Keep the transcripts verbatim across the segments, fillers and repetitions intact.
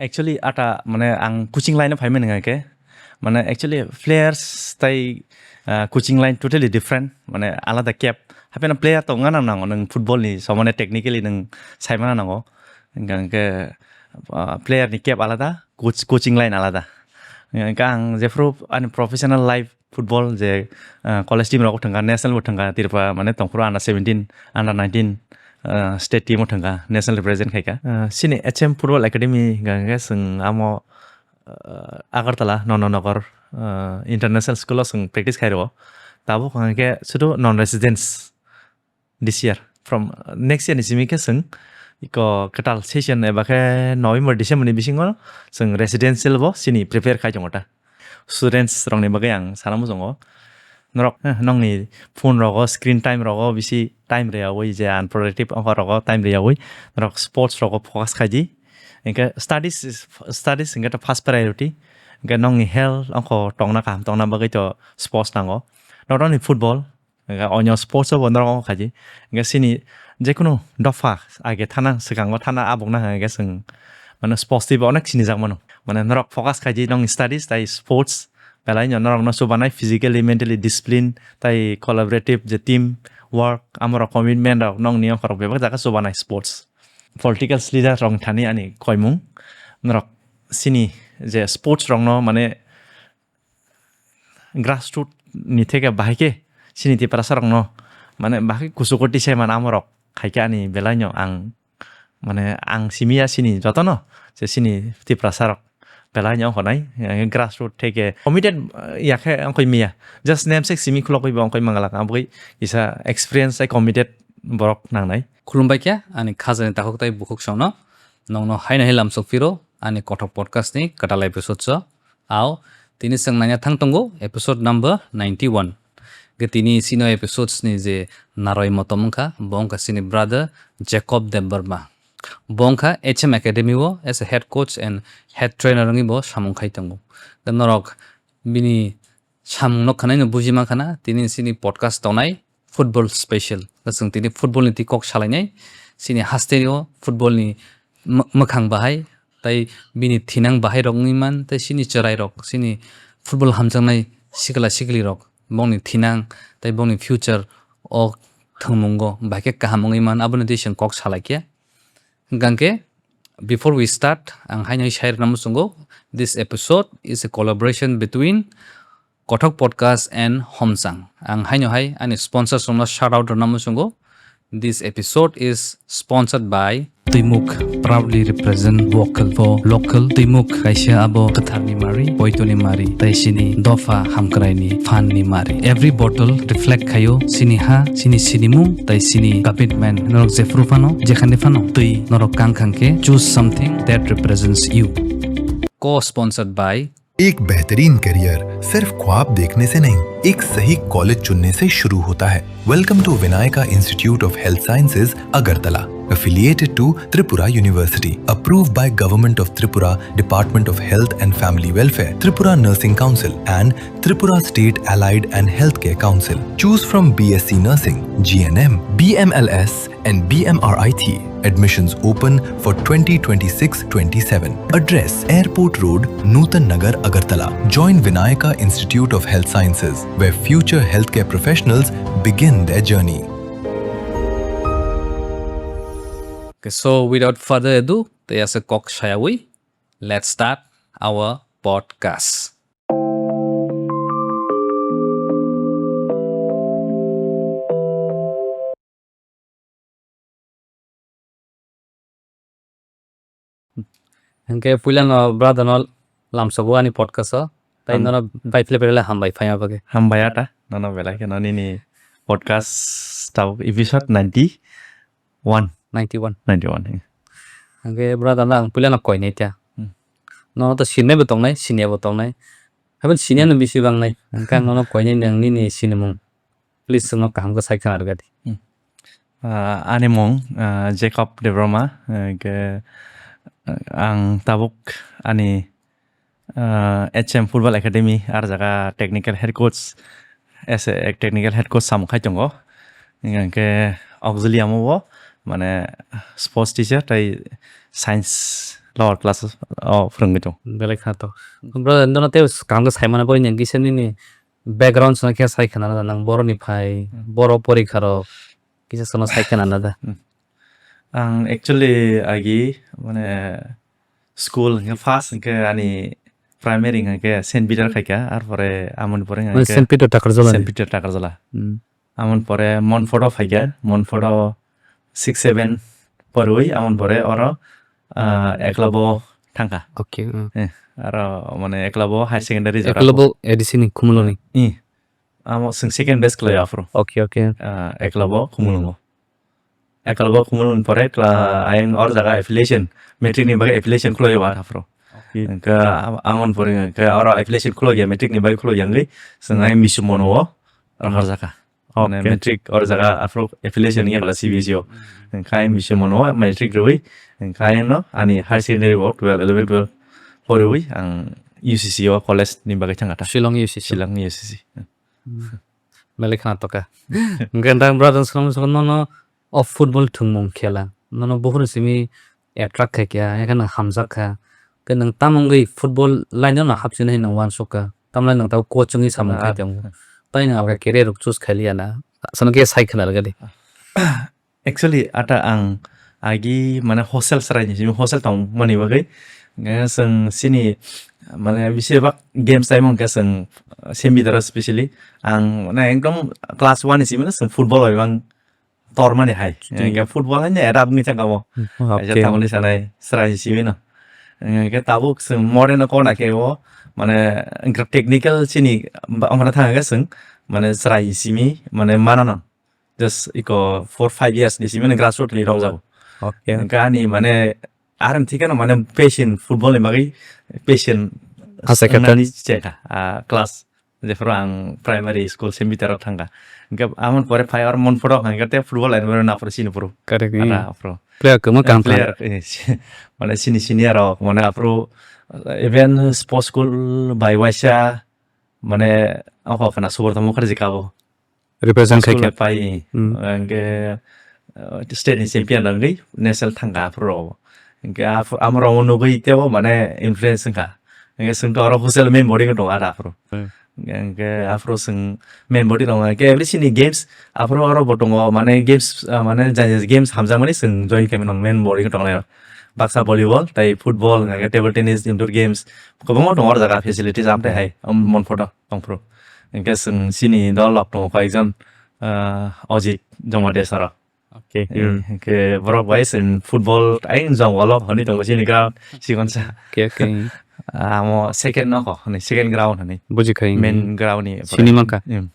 Actually, ata, mane, ang coaching line o phaimani hwnka khe, mane, actually, players tai, ah, coaching line totally different, mane, alada keb. Hapheno player to wngna nango, nwng football ni somane technically nwng saimana nango. Hwnka khe, ah, player ni keb alada, coach, coaching line alada. Hwnka ang jephru ani professional life football je, ah, college team rok thangkha, national bo thangkha, Tripura mane tongphuru under seventeen, under nineteen, ah, state team o thangkha, national represent khaikha. Ah, chini H M Football Academy hwnka khe chwng amo, ah, Agartala, Nondonagar, ah, International School o chwng practice khairwo. Tabuk hwnka khe sudu non residents this year. From, uh, next year ni simi khe chwng iko kwtal session eba khe November, December ni bisingo chwng residential bo chini prepare khai tongo ta. Students rokni bagwi ang sana muchungo. Norok, eh, nongni phone rogo, screen time rogo bisi time rwyawi je unproductive wngkha rogo time rwyawi. Norok sports rogo focus khai di. Hwnkhe studies is, studies hwnkhe to first priority. Hwnkhe nongni health wngkha tongna kaham tongna bagwi to sports nango. Not only football, hwnkhe onyo sports o bo norok wngkha di. Hwnkhe chini jekunu dopha age thana swkango thana abokna hwnkhe chwng mane sports twi bo onek sinijak mano. Mane norok focus khai di nongni studies tai sports belai no norokno chubanai physically, mentally discipline tai collaborative je team work amorok commitment rok nongni wngkhorok bebak jaga chubanai sports. Political leader rok thani ani koimung norok chini je sports rokno mane grassroot ni theke bahai khe chini Tiprasa rokno mane bahai kuchugo tisai man amorok khai khe ani belai no ang mane ang simi ya chini jotono je chini Tiprasa rok belai no honai grassroot theke committed ya khe ongkoi miya just namesake simi khulogwi bo ongkoi mangalak abogwi kisa experience ai committed borok nangnai. Khulumbai khe ani khajani takhuk tai bukhuk songno nongno haino hai lamsok phiro ani kothok podcast ni kwtal episode o. Ao, tini chwng naina thang tongo episode number ninety one. Ge tini sino episodes ni je naroi motom wngkha, bo wngkha chini brother Jacob Debbarma. Bo wngkha H M Academy o as a head coach and head trainer wngwi bo samung khai tongo. Ge norok bini samung no khwnaino buji mankha na, tini sini podcast tongnai football special. Da chwng tini football ni twi kok salainai, sini haste o football ni mw-, mwkhang bahai, tai bini thinang bahai rok wngwi man, tai sini chwrai rok, sini football hamjaknai sikla sikli rok, bongni thinang tai bongni future o thwngmungo bahai khe kaham wngwi man, aboni twi chwng kok salai khe. Hwnkhe, before we start, ang haino sai rwna muchungo, this episode is a collaboration between Kothok Podcast and Homchang. Ang haino hai ani sponsors rokno shout out rwna muchungo. This episode is sponsored by Twimuk, proudly represent vocal for local. Twimuk kaisa abo kwtharni mari, poitoni mari, tai sini dopha hamkraini phanni mari. Every bottle reflect khaio sini ha, sini sinimung, tai sini commitment. Norok jephru phano, jekhani phano, twi norok kang khang khe, choose something that represents you. Co-sponsored by एक बेहतरीन करियर सिर्फ ख्वाब देखने से नहीं, एक सही कॉलेज चुनने से शुरू होता है। Welcome to Vinayaka Institute of Health Sciences, Agartala, affiliated to Tripura University, approved by Government of Tripura, Department of Health and Family Welfare, Tripura Nursing Council, and Tripura State Allied and Healthcare Council. Choose from B S C Nursing, G N M, B M L S, and B M R I T. Admissions open for twenty twenty-six twenty-seven. Address: Airport Road, Nutan Nagar, Agartala. Join Vinayaka Institute of Health Sciences, where future healthcare professionals begin their journey. Okay, so without further ado, tei asa kok sayawi, let's start our podcast. Hwnkhe puilano brother no lamsogo ani podcast o. Tai Ham- nono bai philai philai hambai phaima bagwi. Hambai ata, nono belai kheno nini podcast tabuk episode ninety one. Ninety one. Ninety one, eh. Hwnkhe brother no ang puilano koinai ta. Hmm. Nono to sinai bo tongnai, sinya bo tongnai. Haibon sinya no bisi bangnai. Hwnkhe ang nono koinai nang nini sinimung. Please, chwngno kaham khe sai khna rwgadi. Hmm. Ah, ani mung, ah, Jacob Debbarma, ah, hwnkhe, ah, ang tabuk ani, ah, H M Football Academy, ar jaga technical head coach, as a technical head coach samung khai tongo. Hwnkhe auxiliary o, mane, sports teacher, tai science lower class o phwrwngwi tong. Belai kha to. Bro, nono tei kaham khe sai mano, bo nini kisa nini background sano khe sai khna nang, boroni phai, Hmm. boro porikha rok, kisa sano sai khna na da. Hmm. Ang actually agi, mane, school hwnkhe first hwnkhe ani primary hwnkhe Saint Peter khaikha, arpore amoni pore Mane hwnkhe Saint Peter Takarjala Saint ni? Peter Takarjala. Hmm. Amon pore Montfort o phaikha, Montfort o six seven porwi, amon pore oro, ah, Eklavya thangkha. Okay, uh. Eh, aro mane Eklavya higher secondary jora Eklavya A D C ni Khumulwng ni? Eh, amo swng second batch khlai aphuru. Okay, okay. Ah, Eklavya Khumulwngo. Eklavya Khumulwng pore kla-, ayang or jaga affiliation, matric ni bagwi affiliation khlai o aphuru. Okay. Hwnkhe am-, amon pore hwnkhe oro affiliation khlai ya, matric ni bagwi khlai ya wngwi, swng ayang Bishop Mono o rohor jaka. Mane Okay. Matric or jaga aphuru affiliation ya kala C B S E o. Hwnkhe ayang Bishop Mono o matric rwi, hwnkhe ayang no ani higher secondary o twelve, eleven, twelve poriwi ang U C C o college ni bagwi thangkha ta. Shillong U C C. Shillong U C C. Hmm. Belai khna toka. Hwnkhe nang brother swrwng swrwng nono o football thwngmung khela. Nono buphuru simi attract khai kha, haikhe nang hamjak kha. Khe nang tamo wngwi football line no hapsini hai nang uansuk kha. Tamle nang tamo coach wngwi samung Ah. khai tongo. Tai nang abo career rok choose khai liya na. Asano khe sai khna rwgadi. Actually, ata ang agi mane hostel chwraini simi hostel tongmani bagwi. Nge chwng sini mane bisi bak games taimung khe chwng semi dara specially. Ang mane ekdom class one ni simi no chwng football bai bang tormani hai. Chwng Nge football hai ne adapt ni thangkamo. Hmm, Kaisa okay. Tamoni sanai chwraini simi no. Nge tabuk chwng modern no kona khe o mane technical sini ba-, ongkhana thangkhe chwng mane chwraini simi mane manano. Just iko four five years ni simi grassroot ni rok jago. Okay. Hwnkhe ani mane arem thikeno mane passion football ni bagwi passion Asa khe wngmani chekha, ah, class jephuru ang primary school semi tero thangkha. Hwnkhe amon pore phai or Montfort o hwnkhe te football environment aphuru sini phuru. Correct, Ara hmm. Aphuru. Player kwma Eh, kaham player, eh, si-, mane sini senior rok, mane aphuru, eh, even sports school bai waisa, mane, oko khana Subrata Mukherjee kabo. Represent School khai khe. Pai, Hmm. Hwnkhe, uh, state ni champion rangwi national thangkha aphuru. Hwnkhe aphuru amoro nugwi tebo mane influence wngkha. Hwnkhe chwng to oro hostel main boarding o tongo ada aphuru. Hmm. Hwnkhe aphuru chwng main boarding tongo. Hwnkhe every sini games aphuru oro bo tongo, mane games, uh, mane jai jai games hamjakmani chwng join khaimano main boarding o tongo. Baksa volleyball, tai football, hwnkhe table tennis, indoor games, kwbangma tongo oro jaga facilities amtwi hai, um, Montfort o. Tongphuru. Hwnkhe chwng chini dol rok tongo koi ekjon, ah, Ojit Jamatia sir. Okay. Eh, Hmm. Hwnkhe borok bai chwng football ayang jong walo hwnwi tongo chini ground chikonsa. Okay, okay. Amo second no ko hwnwi, second ground hwnwi. Bujikhai. Main ground ni Sini mankha. Hmm.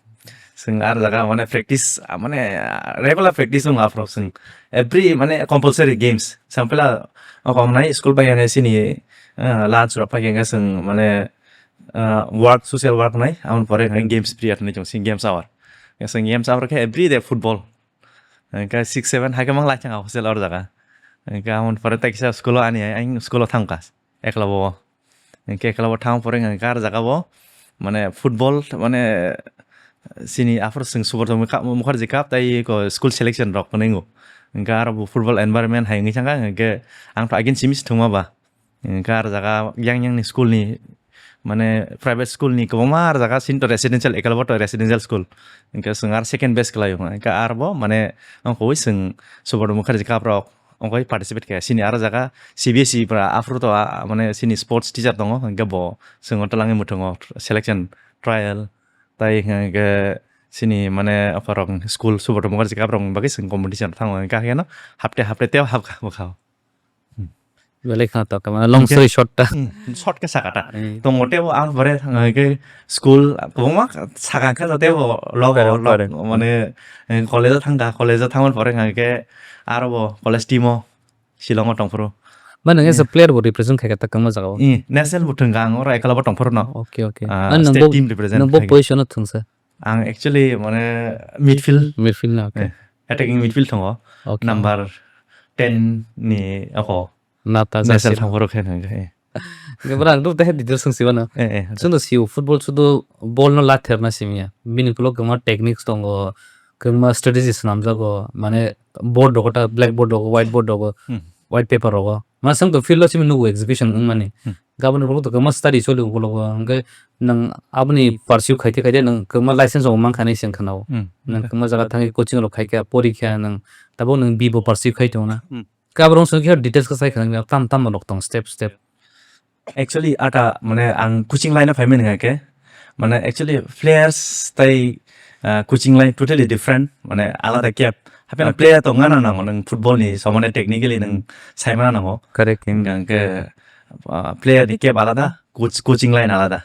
Chwng ar jaga mane practice, ah, mane, ah, regular practice wng aphuru chwng every mane compulsory games. Sampela o kok nai school bai hwnwi chini, ah, lunch rok pai khe chwng mane, ah, work, social work nai, amoni pore hwnwi games period hwnwi chwng sini games hour. Chwng games hour khe every day football. Hwnkhe six seven hai khe mang lai thang hostel or jaga. Hwnkhe amoni pore tai kisa school o ani ayang school o thangkha. Ekla bo. Hwnkhe ekla bo thang pore hwnkhe ar jaga bo. Mane football mane sini aphuru chwng Subrata Mukha-, Mukherjee Cup tai ko school selection rok hwnwi o. Hwnkhe aro bo football environment hai wngwi thangkha hwnkhe ang to again simi se thwngma ba. Hwnkhe ar jaga yang yang ni school ni, mane, private school ni kwbangma ar jaga, chini to residential, ekelbo to residential school. Hwnkhe chwng ar second batch kwlai o. Hwnkhe arbo, mane, wngkha wi chwng Subrata Mukherjee Cup rok wngkha wi participate khe. Chini ar jaga C B S E pra aphuru to, ah, mane, chini sports teacher tongo, hwnkhe bo chwng o twlangwi mwthwngo selection trial. Tai hwnkhe chini, mane, aphorok school Subrata Mukherjee Cup rok bagwi chwng competition thango. Hwnkhe haino hapte hapte tei hapkha bwkha o. Belai khna to, mane long story short ta. Hmm, short khe sakha ta. Eh. Tongo tebo ang pore thang hai khe school kwbangma sakha khe tebo log Correct, log correct. Mane, eh, college o thang kha, college o thangmani pore hwnkha khe aro bo college team o Shillong o tongphuru. Mane nang as a player bo represent khai kha ta kwbangma jaga o. Eh, national bo thang kha ang oro ekla bo tongphuru no. Okay, okay. Ah, Mane nang state bo, team represent nang bo khai kha. Position o thung sa. Ang actually mane midfield. Midfield na, okay. Eh, attacking midfield tongo. Okay. Number ten ni ako. Nata National jasir. Thangphuru khe nang khe. Hwnkhe bwrang dub tei details swng siba no. Eh, eh. Chwng no sio football sudu ball no lather na simiya. Bini ukulok kwbangma techniques tongo, kwbangma strategies swnamjago. Mane board rogo ta, black board rogo, white board rogo, Hmm. white paper rogo. Masang to field o simi nugo exhibition wngmani. Hmm. Gaboni ulo to kwma study choli ulo hwnkhe nwng aboni pursue khaite khaite nwng kwma license rok mankha hinwi se khwnao. Hmm. Nwng kwma jaga thangwi coaching rok khaikha, porikha nwng, tabuk nwng B bo pursue khai tongna. Hmm. Kabrong song khe details khe sai khwna tam tam rok tong step step. Actually, ata, mane, ang coaching line o phaimani hwnkhe, mane, actually, players tei, ah, coaching line totally different, mane, alada kep. Hapheno Okay. player to ngana nango, nwng football ni somane technically nwng saimana nango. Correct. Hwnkhe, ah, player ni kep alada, coach, coaching line alada.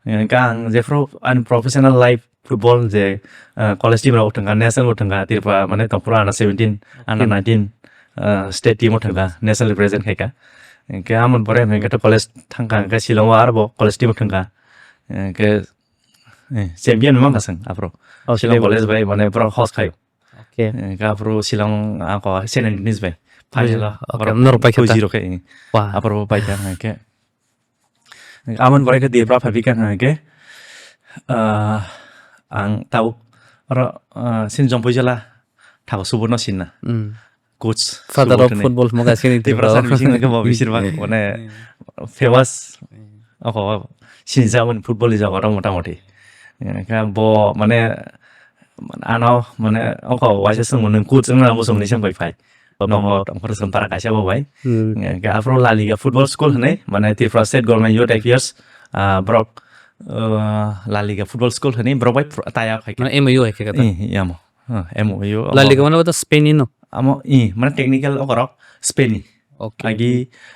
Hwnkhe ang jephru ani professional life football je, ah, college team rok thangkha, national bo thangkha, Tripura, mane, tongphuru under seventeen, under nineteen, ah, state team o thangkha, national represent khaikha. Hwnkhe amon pore hwnkhe to college thangkha, hwnkhe Shillong o arbo college team o thangkha. Hwnkhe, eh, champion mankha chwng aphuru. Oh, Shillong champion. College bai, mane, borok host khaio. Okay. Hwnkhe aphuru Shillong, ako, Saint Anthony's bai. Final o okay, borok norok paikha two zero ta? Khe, eh. Wah. Aphuru paikha, hwnkhe. Amon borai khe Debra phabi kha hwnkhe, ah, ang tabuk oro, ah, sin Jompuijala thago subo no sinna. Mm. Coach Father subo of thani. Football hwnba sini Debra Debra sani o. Bising hwnkhe bo bisir bak mane famous. Mm. Oko sini jamani football ni jaga oro motamoti. Hwnkhe bo mane ano mane oko waisa swngmung nung coach wngna muchung ni seng bai phai. Nogo tongphuru chwng para kaisa bo bai. Hmm. Hwnkhe aphuru La Liga Football School hwnwi, mane Tripura State Government Youth Affairs, ah, borok, ah, La Liga Football School hwnwi borok bai phr-, taya phai kha. Mane M O U hai khe kata? Ih, yamo. Ah, M O U, La Liga omo. Mane wata Spain ni no? Amo, ih, mane technical okorok Spain ni. Okay. Agi,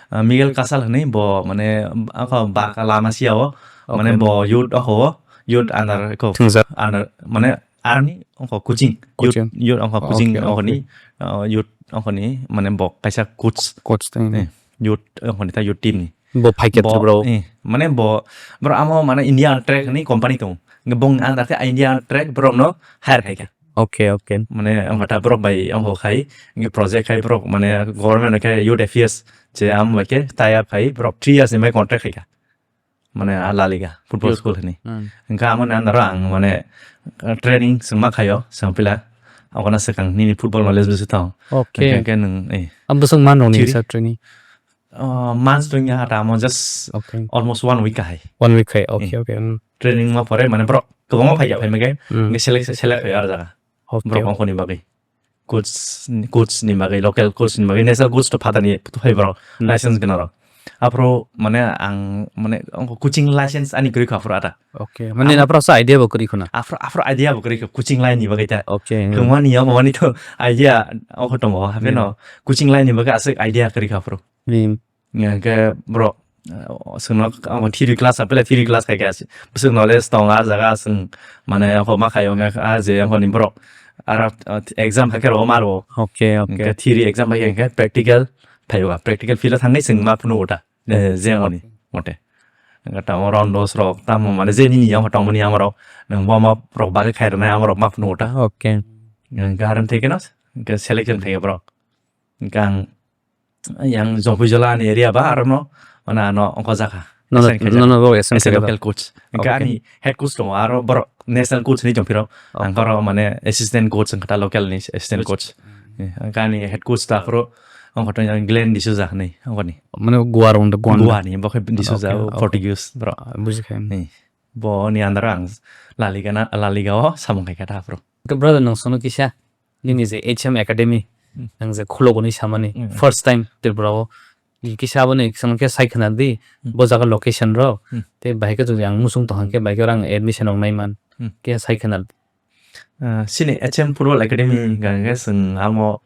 ah, Miguel Casal hwnwi bo mane ako baka lama siya o. Mane okay. Bo youth oko, youth under ko. Thwngjak. Under, mane army ongkho coaching. Youth, coaching. Youth ongkho coaching okay, ongkho ni, okay. Uh, youth ongkho ni, mane bo kaisa coach. Coach tang. Eh, youth ongkho ni ta youth team ni. Bo phai khe bo, bro. Eh, mane bo, bro amo mane India Track ni company tong. Nge bong ang dakhe India Track bro no hire khai kha. Okay, okay. Mane ongkho ta bro bai ongkho khai, nge project khai bro mane government khai youth affairs je am bai khe tie up khai bro three years ni mai contract khai kha. Mane a La Liga football youth school hini. Hmm. Hingke amo ni under o ang mane, uh, training sengma khayo, sengpila. Abona swkang nini football knowledge bwswk tong. Okay. Hingke, hingke nwng, eh. Ang bwswk man rok ni theory? Sa training? Uh, months to ya ata amo just okay. Almost one week kahai. One week khai, okay, eh. Okay. Hmm. Training ma pore mane borok kwbangma phai ya phai mage. Hmm. Hingke select, select khai ar jaga. Okay. Borok ongkho ni bagwi. Coach, coach ni bagwi, local coach ni bagwi, national coach to phatani to phai borok, hmm. License gwnang rok. Aphuru mane ang mane ongkho coaching license ani kwrwi kha aphuru ata. Okay, mane aphuru sa idea bo kwrwi khuna. Aphuru, aphuru idea bo kwrwi kha coaching line ni bagwi ta. Okay. Kwmani ya mani to idea ongkho tongo, hapheno hmm. Coaching line ni bagwi aswk idea kwrwi kha aphuru. Hmm. Hingke borok, eh, chwngno abo theory class apele theory class khai khe bwswk knowledge tongo ah jaga chwng mane abo ma khaio hingke ah je abo ni borok aro, eh, exam hai khe rw ma rw. Okay, okay. Hingke theory exam hai khe practical phaio, practical field o thangwi chwng ma phunuk ta, eh, je ani mote. Hingke tamo round dos rok tamo mane je nini amo tongmani amo rok nwng bo ma rok bagwi khai rwnai amo rok ma phunuk ta. Okay. Hingke aro thai khe no hingke selection khai borok. Hingke ang yang Jompuijala ni area ba aro no, mane ano ongkho jakha. Nono, assign khaijak. Nono bo assign as a khaijak. Local coach. Hingke okay. Ani head coach tongo, aro borok national coach hinwi tongphiro. Okay. Ang oro mane assistant coach wngkha ta local ni assistant coach. Coach. Eh, hingke ani head coach ta aphuru ongkho tong Glenn D'Souza hinwi ongkho ni. Mane Goa rong da Goa. Goa ni, bo khe D'Souza, okay, okay. Portuguese borok. Ah, buji khe. Eh, bo ni under o ang La Liga na, La Liga o samung khaikha ta aphuru. Ke brother nang sono kisa. Nini je H M Academy, hmm. Ang je khulogo ni samani, hmm. First time Tripura o, kisa aboni samani khe sai khna di, hmm. Bo jaga location rok, hmm. Tei bahai khe jodi ang muchung tong khe bahai khe rang admission rok nai man, hmm. Khe sai khna di. Ah, sini H M Football Academy hingka hingke chwng amo,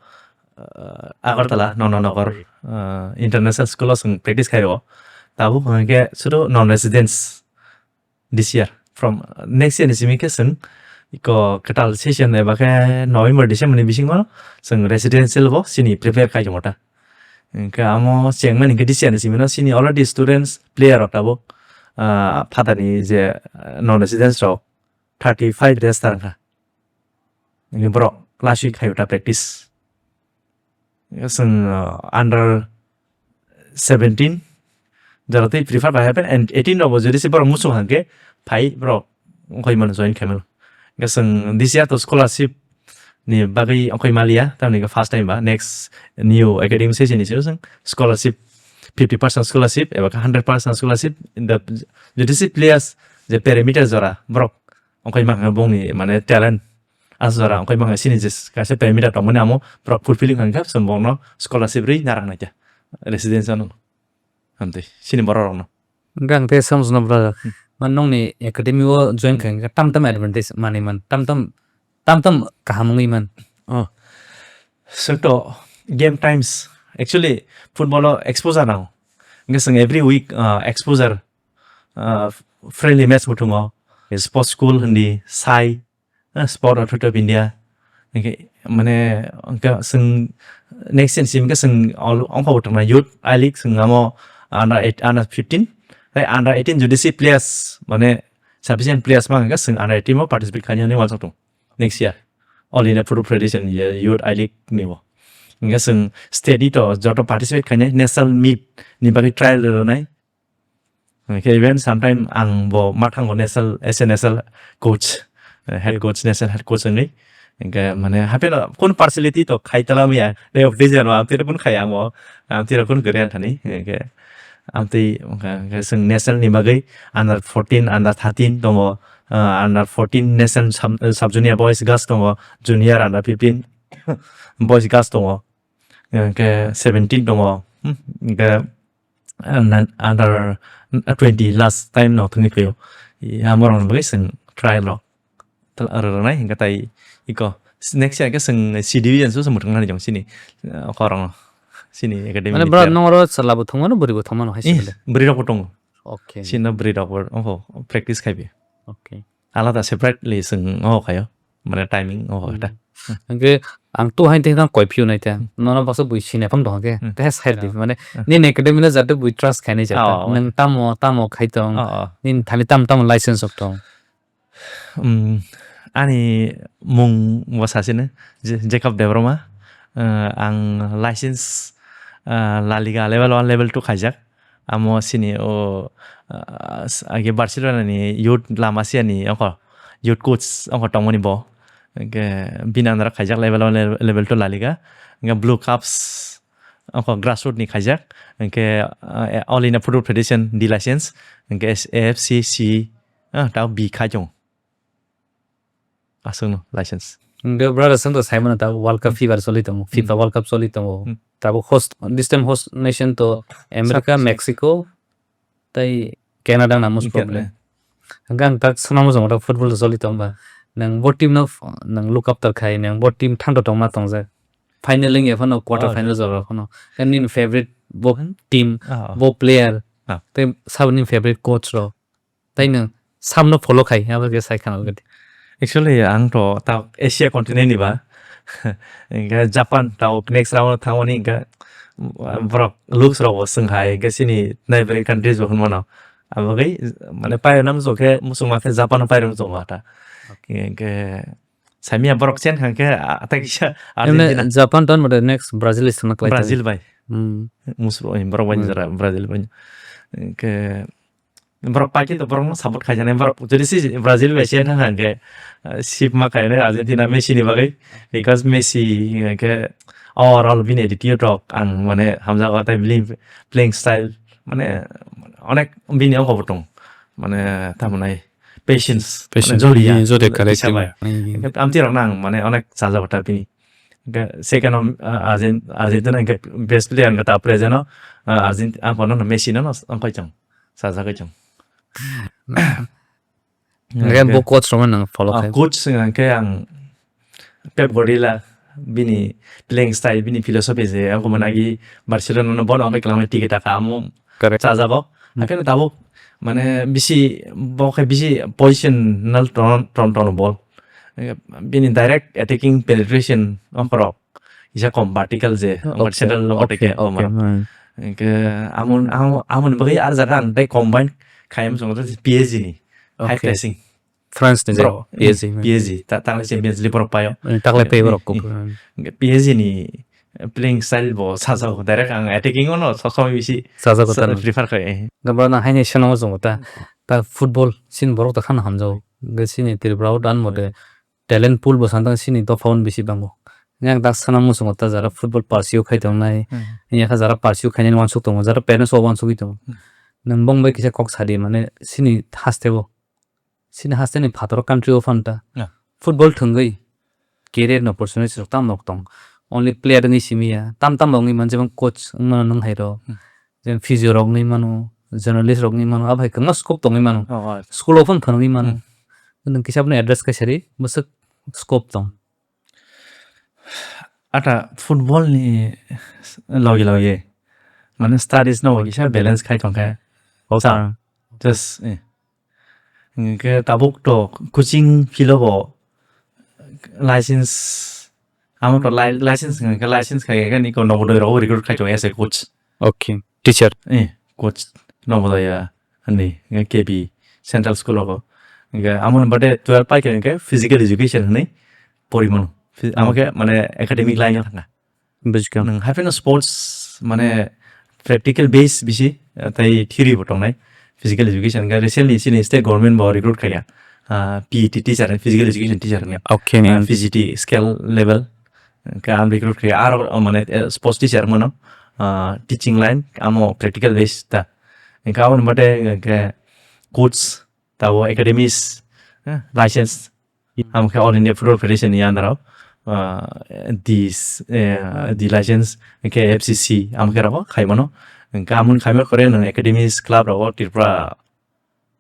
ah, Agartala, Nonda Nogor, ah, International School o chwng practice khai o. Tabuk hingke sudu non residence. This year, from, uh, next year ni simi khe chwng iko kwtal session eba khe November, December ni bisingo chwng residential bo chini prepare khai tongmo ta. Hingkhe amo chengmani hingkhe this year ni simi no chini already students, player rok tabuk, ah, phatani je, ah, non residents rok thirty five days ta wngkha. Hingkhe borok last week hai ta practice. Chwng, uh, under seventeen jora tei prefer bai happen and eighteen rok bo jodi se borok muchung hangkhe phai borok wngkhai mano join khaimano. Hingkhe chwng this year to scholarship ni bagwi wngkhai maliya, tamni hingkhe first time ba next new academic session ni simi chwng scholarship fifty percent scholarship eba khe hundred percent scholarship in the, jodi se players je perimeter jora borok ongkhai mangkha bongni mane talent as jora ongkhai mangkha sini je kaisa perimeter tongmani amo borok fulfilling wngkha chwng bongno scholarship rwi narang naikha residence ano. Hamtwi sini borok rokno. Hwnkhe ang tei samsno brother. Hmm. Man nongni academy o join Hmm. khe tam tam advantage manwi man, tam tam, tam tam kaham wngwi man. Oh. So to game times actually football o exposure nango. Hwnkhe chwng every week, uh, exposure, uh, friendly match bo thungo. Sports school hindi, sai, eh, Sport Authority of India. Hingke, mane, hingke chwng next gen sim hingke chwng all, ongkha bo tongnai youth I League chwng amo under eight, under fifteen. Tai under eighteen jodi si players, mane, sufficient players ma hingke chwng under eighteen mo participate khainani wansok tong. Next year, All India Football Federation ye youth I League ni bo. Hingke chwng state ni to joto participate khainai national meet ni bagwi trial rwnai. Hingke even sometime ang bo mathango national, as a national coach, eh, head coach, national head coach wngwi. Hingke mane hapheno kun partiality to khai tala maya, re of vision wa, amtwi kun khai ang bo, amtwi kun gari ang thani. Hingke amtwi hingke, hingke chwng national ni bagwi under fourteen, under thirteen tongo, ah, under fourteen national sub, sub junior boys gas tongo, junior under fifteen boys gas tongo. Hingke seventeen tongo. Hmm, hingke, ah, nan-, under twenty last time no thungwi phaio. Ya, morong bagwi chwng trial rok. Tal-, aro rwnai hingke tai iko. Next year ke chwng C division so, so muthung nani jong sini, ah, korong sini academy Mane ni bro, player. Nong oro chwla bo thwngmano, bwrwi bo thwngmano hai Eh, sini le. Bwrwi rok bo tongo. Okay. Sini bwrwi rok bo, oho, practice khaibi. Okay. Alada separately chwng oho khaio. Mane timing oho Hmm. ta. Hingke ang tu hain tei nang koi phiu nai ta. Hmm. Nono baksa bui sini phang dong ke. Hmm. Tei side di. Ah. Mane Ah. nini academy le jate bui trust khainai jata. Oh. Nang tamo, tamo khai tong. Oh, oh. Nini thani tam, tam license of tong. Um, ani mung bo sasino, Je-, Jacob Debbarma. Uh, ang license, uh, La Liga level one, level two khaijak. Amo sini o, ah, s-, age Barcelona ni youth La Masia ni ongkho, youth coach ongkho tongmani bo. Hingke bini under o khaijak level one, level, level two La Liga. Hingke Blue Caps ongkho grassroot ni khaijak. Hingke, ah, All India Football Federation D license. Hingke S-, A F C C, ah, tao B khai chong. Aswkno license. Hingke brother, chwng to sai mano tabuk World Cup Hmm. fever choli tongo, Hmm. FIFA World Cup choli tongo. Hmm. Tabuk host, this time host nation to America, South Mexico, tei Canada na most Canada. Probably. Hingke ang tak swnamo jong football to choli tongba. Nang bo team no f-, nang look after khai, nang bo team thangto tongma tongjak. Final wng ya phano, quarter Oh. final jora phano. Kan nini favorite bo Hmm. team, Ah, ah. bo player, Ah. tei saboni favorite coach rok. Tai nwng samno follow khai, abo khe sai khana gati. Actually, ang to ta Asia continent ni ba. Hingke Japan ta next round thangmani hingke borok looks rok bo swng hai, hingke sini neighboring countries bo hwnmano. Abo khe mane payo nam so khe musung ma khe Japan payo nam so ma ta. Okay. Hingke samia borok chen hangke, ah, ta kisa Emne Argentina. Japan ton mode next Brazil is thangna klai Brazil bai. Hmm. Musro, eh, borok bai Hmm. jora Brazil bai. Hingke borok paikhe to borokno support khaijaknai borok. Jodi si Brazil bai se thang hangke, ah, sip ma khainai Argentina Messi ni bagwi. Because Messi hingke overall bini attitude rok ang mane hamjago, tai bini playing style mane onek bini ongkho bo tong. Mane tamo nai patience, Patience. Mane jodi ya, Hmm, jodi correct. Kisa bai. Hmm. Hingke amtwi rok nang mane onek chajago ta bini. Hingke second o, ah, Argent-, Argentina hingke best player hingke ta present o, ah, Argent-, ang kono no Messi no, no, ang koi chong. Sajagwi chong. Hingke Hingke bo coach rokno nang follow Ah, khai. Coach hingke ang Pep Guardiola bini playing style, bini philosophy je, ang komo Hmm. nagi Barcelona no bono ang khe kwlangma tiki taka amo Correct. Chajago. Hmm. Haikhe tabuk mane bisi, bo khe bisi positional ton, ton, ton ball. Bini direct attacking penetration ongkorok. Isa kom vertical je, Oh, ongkor okay. Central ongkor Okay, teke, oh, okay. Mano. Hmm. Hingke amon, amon, amon bagwi ar jaga ang tei combine khaiyam songo P S G ni. High Okay. Pressing. France ni Bro, je, P S G, hmm. P S G. Ta, ta Champions League borok payo. Hmm, taklai payo borok Hmm. Kok. Hingke P S G ni playing style bo sajago. Direct ang attacking ono, sob somoi bisi Sajago sa-, tano. Prefer khai. Hingke bro, nang haini seno mo chungo ta. Ta football sin borok ta khana hamjao. Hingke sini Tripura o dan mode. Talent pool bo santang sini dopha on bisi bango. Yang dak sana muchungo ta jara football pursue khai tongnai. Hmm. Yang kha jara pursue khainani wansuk tongo, jara parents o wansugwi tongo. Hmm. Nwng bong bai kisa kok sadi mane sini haste o. Sini haste ni phataro country o phanta. Yeah. Football thwngwi career ni opportunities rok tam nok tong. Only player wngwi simi ya. Tam tam wngwi man jemon coach wngmano nwng hai rok. Hmm. Jen physio rok wngwi mano, journalist rok wngwi mano, abo hai kwbangma scope tongwi mano. Oh, oh. School o phano phwnwngwi mano. Hmm. Nwng kisa bono address khai sari, bwswk scope tong. Ata football ni logi logi, mane studies no kisa balance khai tongkhe. Okay. Sa, just, eh. Hingke tabuk to coaching field o bo license, amo to li-, license hingke license khai khe niko Navodaya rok recruit khai tongo as a coach. Okay, teacher. Eh, coach Navodaya ni, hingke K B Central School o. Hingke amo ni bade twelve pai khe hingke physical education hinui porimano. Phy-, amo khe mane academic line o thangkha. Bujikha. Nwng hapheno sports mane practical base bisi, eh, tei theory bo tongnai. Physical education ga recently chini state government bo recruit khaiya. Ah, P E T teacher, physical education teacher ni. Okay, ah, man. P G T scale level. Ka am recruit khaiya. Aro, oh, mane, eh, sports teacher mono. Ah, teaching line, amo practical base ta. Ka amo mate, eh, ke coach, tabo academies, eh, license. Amo khe All India Football Federation ni under o, ah, di s-, eh, di license, hingke F C C, amo khe rogo khaimano. Hingke amoni khaima kore nwng academies club rogo Tripura,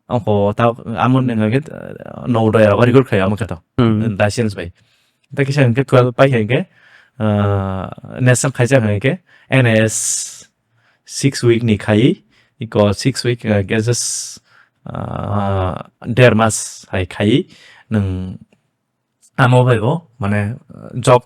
ongko ta, amoni hingke, eh, Navodaya rogo recruit khai amo khe to. Hmm. License bai. Ta kisa hingke twelve pai hingke, ah, national khaijak hingke N I S six week ni khai, iko six week, uh, ke just, uh, der mas hai khai, nwng amo bai bo, mane, uh, job,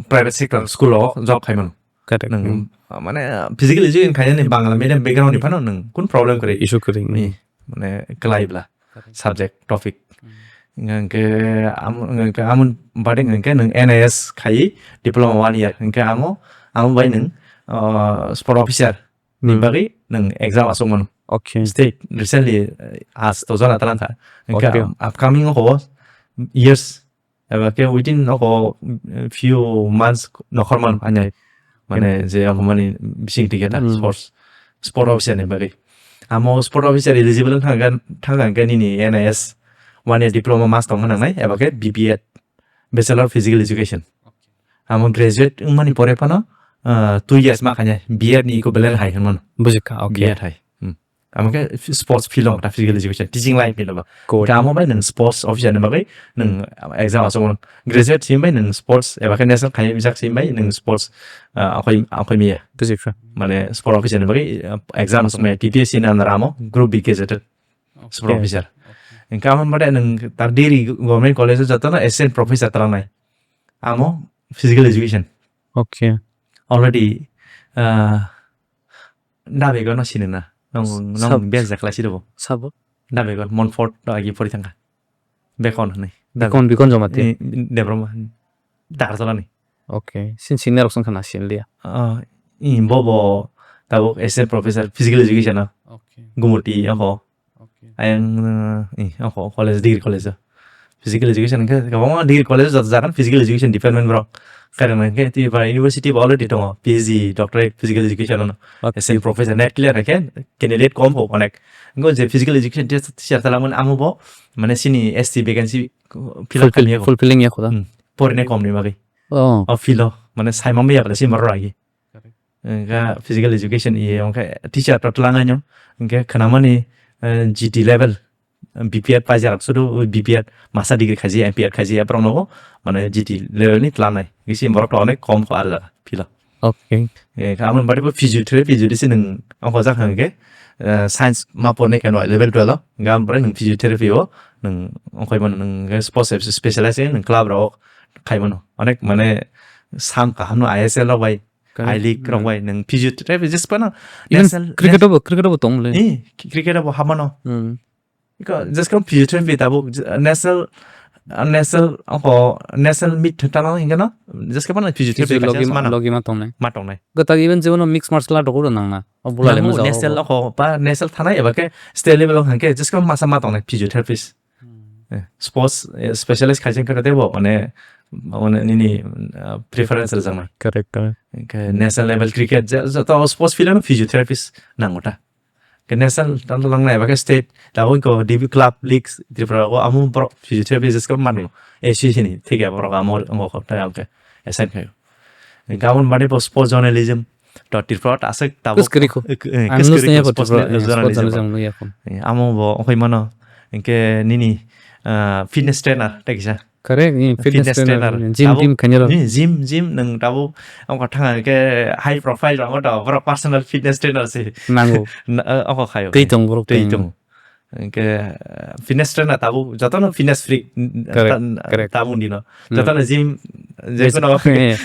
private sector school o job khai mano. Correct. Nwng, hmm, uh, mane, uh, physical education khai ni Bangla medium background ni phano nwng kun problem kwrwi? Issue kwrwi, hmm. Ni, mane, kwlai bla. Correct. Subject, topic. Hmm. Hingke am-, hingke amon bade hingke nwng N I S khai diploma one year. Hingke amo, amo bai nwng, uh, sport officer ni, hmm, bagwi nwng exam asuk mano. Okay. State recently, uh, as to jona talang kha. Hingke, okay, am-, upcoming o years, eba ke within o few months nokhor mano anyai. Mane, hmm, je ang mani bising ticket na, hmm, sports, sport officer ni bagwi. Amo sport officer eligible thang gan, thang gan nini N I S one year diploma mas tong nang nai, eba ke B P Ed, Bachelor of Physical Education. Okay. Amo graduate wngmani pore phano, ah, two years ma khanya, B Ed ni equivalent hai hwnmano. Bujikha, okay. B Ed hai. Hmm. Amo khe sports field o ta physical education, teaching line field o ba. Good. Kamo bai nwng sports officer ni bagwi nwng exam asuk mano. Graduate sim bai nwng sports, eba khe national khai bijak sim bai nwng sports, ah, akhoi, akhoi miya. Bujikha. Mane sport officer ni bagwi, ah, exam asuk maya, T P S C ni under amo group B gazetted sport, okay, officer. Okay. Hingke amo bade nwng ta degree government college o jotono assistant professor talangnai. Amo physical education. Okay. Already, ah, Dabegon no sini na. Nong, nong sab-, bek jakla si dobo. Sabo? Dabegon, Montfort no agi pori thangka. Bekon hwnwi. Bekon, Bekon joma te? Eh, Debbarma. Dagarjala ni. Okay. Sin sini rok song khana sin liya. Ah, i bobo tabuk assistant professor physical education no. Okay. Gumuti, oho. Okay. Ayang, eh, ako college, degree college o. Physical education hwnkhe kwbangma degree college o jat jagan physical education department borok. Kaitor hwnkhe twi ba university bo already tongo, P H D, doctorate physical education ano. Okay. As a professor, net clear hai khe candidate kom bo onek. Ngo je physical education teacher, teacher tala mani amo bo, mane sini S T vacancy fill up, fulfill, khamya ko. Fulfilling ya kho da. Hmm. Porine kom ni bagwi. Oh. O field o, mane saimang ya bale si maro agi. Correct. Hwnkhe physical education iye, hwnkhe teacher to twlangnai no, hwnkhe khwnamani, eh, G T level, B P Ed paijak sudu, B P Ed master degree khaji, M P Ed khaji, aborok no mane G T level ni twlangnai. Bisi borok to onek kom kho ar jaga philo. Okay. Eh, khe amoni bagwi bo physiotherapy jodi se nwng ongkhojak hwnkhe, eh, science ma pornai khe no level twelve o, hwnkhe amoni bagwi nwng physiotherapy o nwng ongkhoi mano, nwng hwnkhe sports specialize nwng club rok khai mano. Onek mane sam kaham no I S L rok bai, correct, I League rok, hmm, bai nwng physiotherapy just pano even national, cricket nas-, obo, cricket obo tong le. Eh, cricket obo hamano. Hmm. Iko just ko physiotherapy tabuk j-, national, national, oko national meet tano hingano just ko pano physiotherapy physio kaisa logi ma, mano. Logi ma tongnai. Ma tongnai. Gota even jebono mixed martial art rok nangna. O bula le namu mujao national obo. Oko pa national thanai eba ke state level o hingke just ko masa ma tongnai physiotherapist. Hmm. Eh, sports, eh, specialist khaijeng khe tei bo, mane, mane nini, ah, preference rwjaknai. Correct, correct. Hwnkhe national level cricket je, joto sports field ano physiotherapist nango ta. Hwnkhe national tamo langnai ba khe state, tabuk ko D B club leagues Tripura o amo borok physiotherapist khe mano. A C C ni thik ya borok amo ngo khok ta hwnkhe assign khayo. Hwnkhe amo bade bo sports journalism to Tripura ta aswk tabuk. Kwskari kho. Eh, eh, Ang kwskari nusni kho ya sports Tripura, eh, sports journalism journalism ba. Nung ya kho. Eh, amo bo okhoi mano. Hwnkhe nini, ah, fitness trainer ta kisa. Correct, eh, fitness Fitness trainer, trainer. Gym Tabuk team khainai rok. Ni gym, gym nung tabuk ongkha thang khe high profile rok ongkha tabuk borok personal fitness trainer se. Nango. Na, eh, ongkha khayo. Tei tong borok Tei tong. tong. Hwnkhe, eh, fitness trainer tabuk jotono fitness freak, Correct, ta-, correct. tabuk dino. Hmm. Jotono gym, Bes-, jekono eh,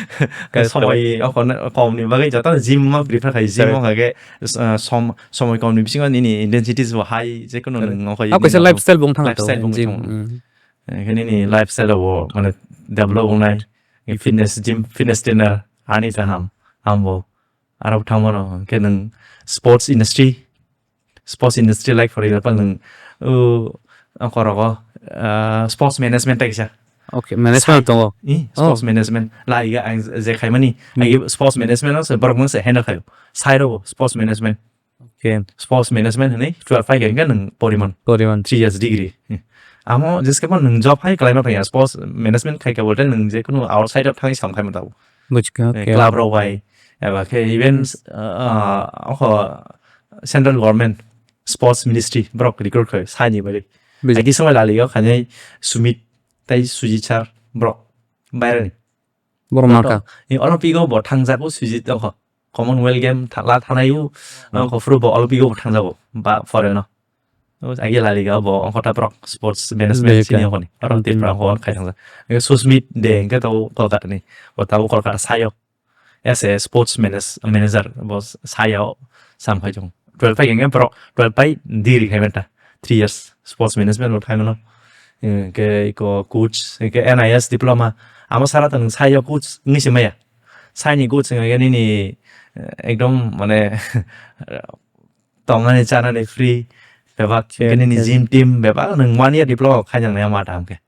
eh, somoi tabuk. Ongkha na, kom ni bagwi jotono gym ma prefer khai, gym Correct. ongkha khe, eh, som-, somoi kom ni bisingo nini intensities bo high, jekono Correct. nung ongkha Ah, kaisa nini lifestyle bong thang lifestyle to, bong gym, thang. Hmm. Hwnkhe nini lifestyle bo mane develop wngnai, fitness, gym, fitness trainer ani kaham, hambo. Aro thangmano hwnkhe nwng sports industry, sports industry like for example nwng, uh, ang korogo, uh, sports management ta kisa. Okay, management Sai- tongo. I, sports Oh. management. Laiga ang je khaimani, Hmm. agi sports management no se borok no se handle khayo. Sai rogo sports management. Okay. Sports management hwnwi twelve phai khe nwng poriman. Poriman. Three years degree. Amo jeske bo nwng job hai kalaima phaiya, sports management khai khe bolte nwng je kunu outside of thangwi sam khai mantau. Bujkha, Eh, okay. club rok bai, eba khe even, ah, oko central government sports ministry borok recruit khai saini bai. Buji- Agi samai laliyo khainai Sumit tai Sujit sir borok bairani. Borok Borok naka. Ni Olympic o bo thangjago Sujit oko. Commonwealth game tha-, la thanayu, Hmm. oko phuru bo Olympic o bo thangjago ba foreign o. O agi La Liga bo oko ta borok sports management Liga. sini oko ni. Oro Hmm. Tripura oko khai thangjak. Ege Susmit de hwnkhe tabo Kolkata ni. Bo tabo Kolkata sayo. As a sports manage-, manager bo sayo sam khai jong. Twelve phai hwnkhe borok twelve phai degree khai manta. Three years sports management bo khai mano. Hwnkhe iko coach, hwnkhe N I S diploma. Amo sara tong sayo coach wngwi se maya. Saini coach hwnkhe nini, eh, ekdom mane tongani chanani free. Bebak Okay, hwnkhe nini okay. gym team bebak nwng one year diploma khai nang nai ma ta hwnkhe.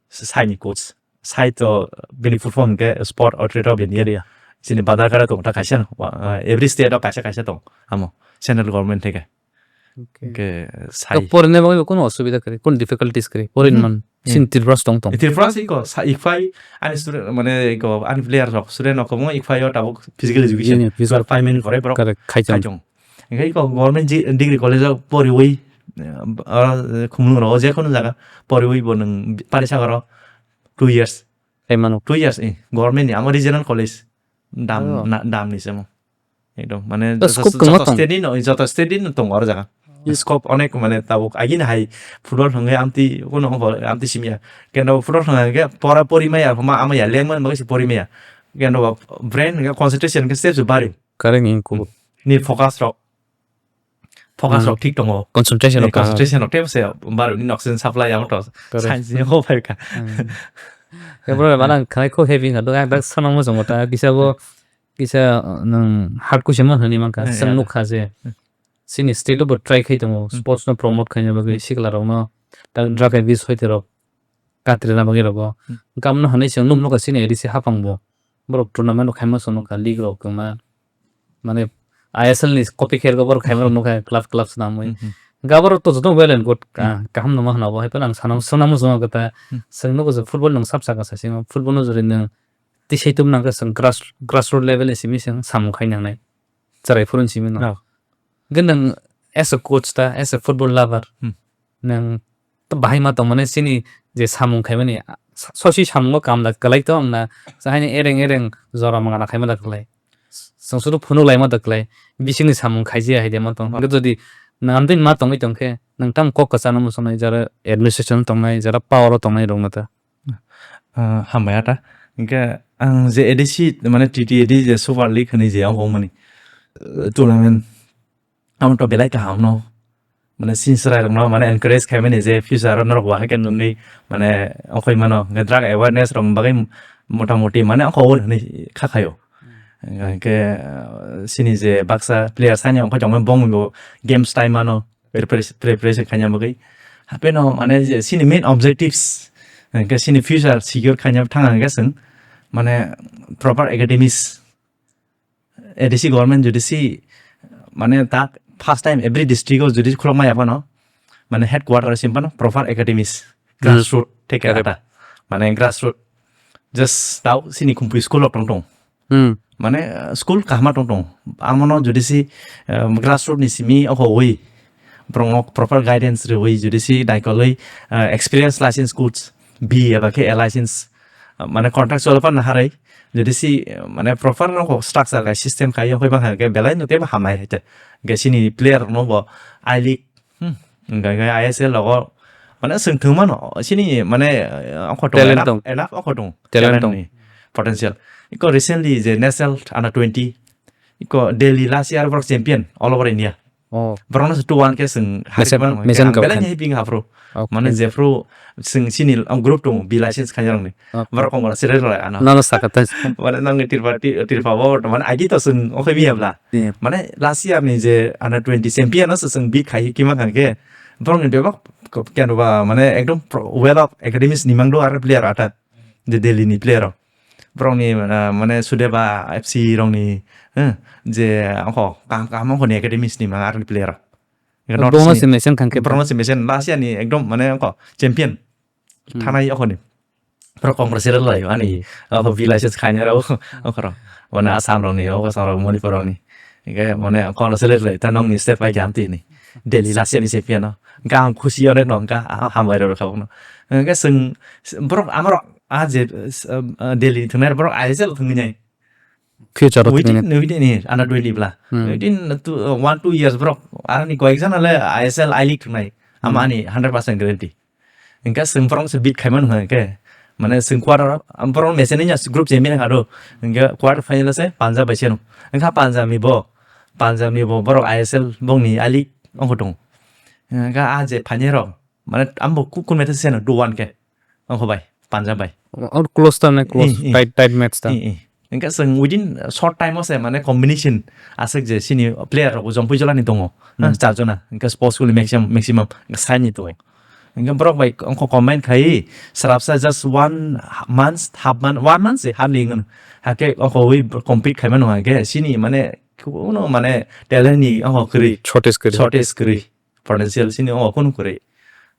Saini coach. Sai to bini full form hwnkhe sport authority of India. Chini badar kara tong ta kaisa no. Wa-, eh, every state o kaisa kaisa tong. Amo central government theke. Okay. Hwnkhe sai. To porina bagwi kuno osubida kwrwi, kuno difficulties kwrwi, porin Hmm. man, Hmm. sin Tripura tong tong. Tripura si ko, sa, ikhwai, ani student, mane, ko, ani player rok, student rok, mo ikhwai o tabuk physical education, Jini, physical. Five minute kore borok Correct, khai chong. khai chong. Hwnkhe ko government ji-, degree college o poriwi, eh, oro, eh, khumlung rok, je kono jaga, poriwi bo nwng pari sagaro two years. Khai mano. Two years, eh, government ni, amo regional college, dam, Oh. na, dam ni se mo. Ekdom, mane To joto, scope kwbangma joto tong. state ni no, joto state ni no tongo aro jaga. Scope onek mane tabuk agini hai football thangwi amtwi kuno hwnba amtwi simya. Kendo football thangwi hwnkhe pora pori maya, ma ama ya, lengmani bagwi se pori maya. Kendo ba brain hwnkhe concentration hwnkhe step se bari. Correct ni kubuk. Ni focus rok. Focus Hmm. rok thik tongo. Concentration Ni rok kaham. concentration rok tebo se bari ni oxygen supply amo to Correct. science ni ho phai ka. Hmm. Khe bro, mana ang khai kho heavy kha, do ang dak sanang mo jong ta, kisa bo, kisa, uh, nang hard question ma hani man ka, Eh, sang ya. nuk kha je. Hmm. Sini state bo try khai tongo, Hmm. sports no promote khaina bagwi, Hmm. sikla rok no, ta drug abuse hoi te rok, katri na bagwi rok bo. Hmm. Gam no hani se nuk nuk ka sini A D C hapang bo. Borok tournament rok khaima song nuk ka, league rok kwma. Mane I S L ni copy khe borok khaima rok nuk kha, club, club swnamwi. Hmm, hmm. Ga borok to joto well and good, ka-, Hmm. kaham no ma hwna bo, hai phano ang sana, sana mo jong kata, Hmm. sang nuk je football nang sab saka sa sima, football no jori nang tisai tum nang ka sang grass, grassroot level ni simi sang samung khai nang nai. Chwrai phuru ni simi no. No. Hwnkhe nwng as a coach ta, as a football lover, Hmm. nwng bahai ma tongmani chini je samung khaimani, a, so-, sosi samungo kam da kwlai to wngna, haini ereng ereng jora mangana khaima da kwlai. Chwng suru phunuk laima da kwlai. Bisingni samung khaijaya hai de ma tong. Hwnkhe jodi nwng amtwi ma tongwi tongkhe, nwng tamo kok kwchangno muchungnai, jara administration tongnai, jara power o tongnai rokno ta. Ah, hambai ata. Hwnkhe ang je A D C, mane T T A D je Super League hinwi je abo mani, eh, tournament, amo to belai kaham no. Mane chini chwrai rokno mane encourage khaimani je future o norok bo hai khe nwngnwi mane okhoi mano. Hwnkhe drug awareness rok bagwi mota moti mane okhoi hinwi kha khaio. Hwnkhe, eh, chini je baksa player sani okhoi tongmani bongni bo games time ano. Prepare-, preparation khaina bagwi. Hapheno, mane, je, chini main objectives, Hwnkhe chini future secure khaina thang hwnkhe chwng mane proper academies, A D C government jodi si mane ta first time every district o jodi khulokma ya phano mane headquarter sim phano proper academies, grassroot theke ata mane grassroot just tau chini Khumpui school rok tong tong. Hmm. Mane, uh, school kahma tong tong. Amono jodi si, um, grassroot ni simi oho wi, borok no proper guidance rwi, jodi si naikolwi, uh, experience license coach, B eba khe A license, uh, mane contractual pan naharai, jodi si, uh, mane proper no ko structure kai system kai yokoi bang ke belai no tebo hamai hete. Ge sini player no bo I League Hmm. Hingkha khe I S L rogo, mane, chwng thwngmano, chini, mane, eh, ongkho tongo, talent enough, tong. Enough ongkho tongo. Talent Talent tong. Ni potential. Iko recently je national under twenty, iko Delhi last year borok champion all over India. Oh. Borokno se two one khe chwng Mesen-, harikmano, mesen hingkha kok belai khan. Ni bini haphru. Okay. Mane, jephru chwng chini, um, group tongo, B license khainarokni. Okay. Borok kongora sere rwlai ano. Nono saka ta. Mane nangni tirpa, ti-, tirpa bo, mane agi to chwng okhai biya bla. Yeah. Mane last year ni je under twenty champion no chwng beat khai kima khan khe. Borok ni bebak ko-, keno ba mane ekdom pro-, well of academies ni mangdo ar player ata. Je Delhi ni player rok. Borok ni, ah, mane Sudeba F C rok ni, eh, je ongkho kaham kaham ongkho ni academies ni mang ar player rok. North East ni. Bono se mesen khan khe. Borok no se mesen last year ni ekdom mane ongkho champion. Hmm. Thanai okhoni. Borok Congress rok lai ani, hmm, obo B license khainai rok, hmm, okhorok. Mane Assam rok ni, obo Assam rok, Manipur rok ni. Hingkhe mane Congress rok lai, ta nokni state pai khe hamtwi ni. Delhi last year ni champion no. Hingkhe ang khusi onek no, hingkhe, ah, hambai rok rwkha bono. Hingkhe chwng, borok, amorok, ah, je, ah, Delhi ni thwngnai borok I S L thwngwi nai. Future o Within, tini. Within here, under twenty bla. Hmm. Within two, uh, one, two years, borok, aroni koyek jana le I S L I League thwngnai. Ama Hmm. ani hundred percent guarantee. Hingkhe chwng borok se beat khaimani hwnkhe. Mane chwng quarter, um, borok mesen ni group champion hado. Hingkhe quarter final se Punjab bai seno. Hingkha Punjab ni bo, Punjab ni bo, borok I S L bongni I League ongkho tongo. Hingkha a je final rok, mane ambo ku-, kun mete seno, two one khe. Ongkho bai, Punjab bai. Or close ta, ne close, Eh, eh. Tight, tight match ta. Eh, eh. Hingkhe chwng within short time o se mane combination aswk je sini player rok jongpui jolani tongo. Hmm. Char jona. Hingkhe sports school ni maximum, maximum hingkhe sai ni tongo. Hingkhe borok bai ongkho combine khai srapsa just one month, half month, one month se hardly ngun. Hake ongkho wi compete khaima nung hake sini mane kuno mane talent ni ongkho kwrwi. Shortage kwrwi. Shortage kwrwi. Potential sini o kunu kwrwi.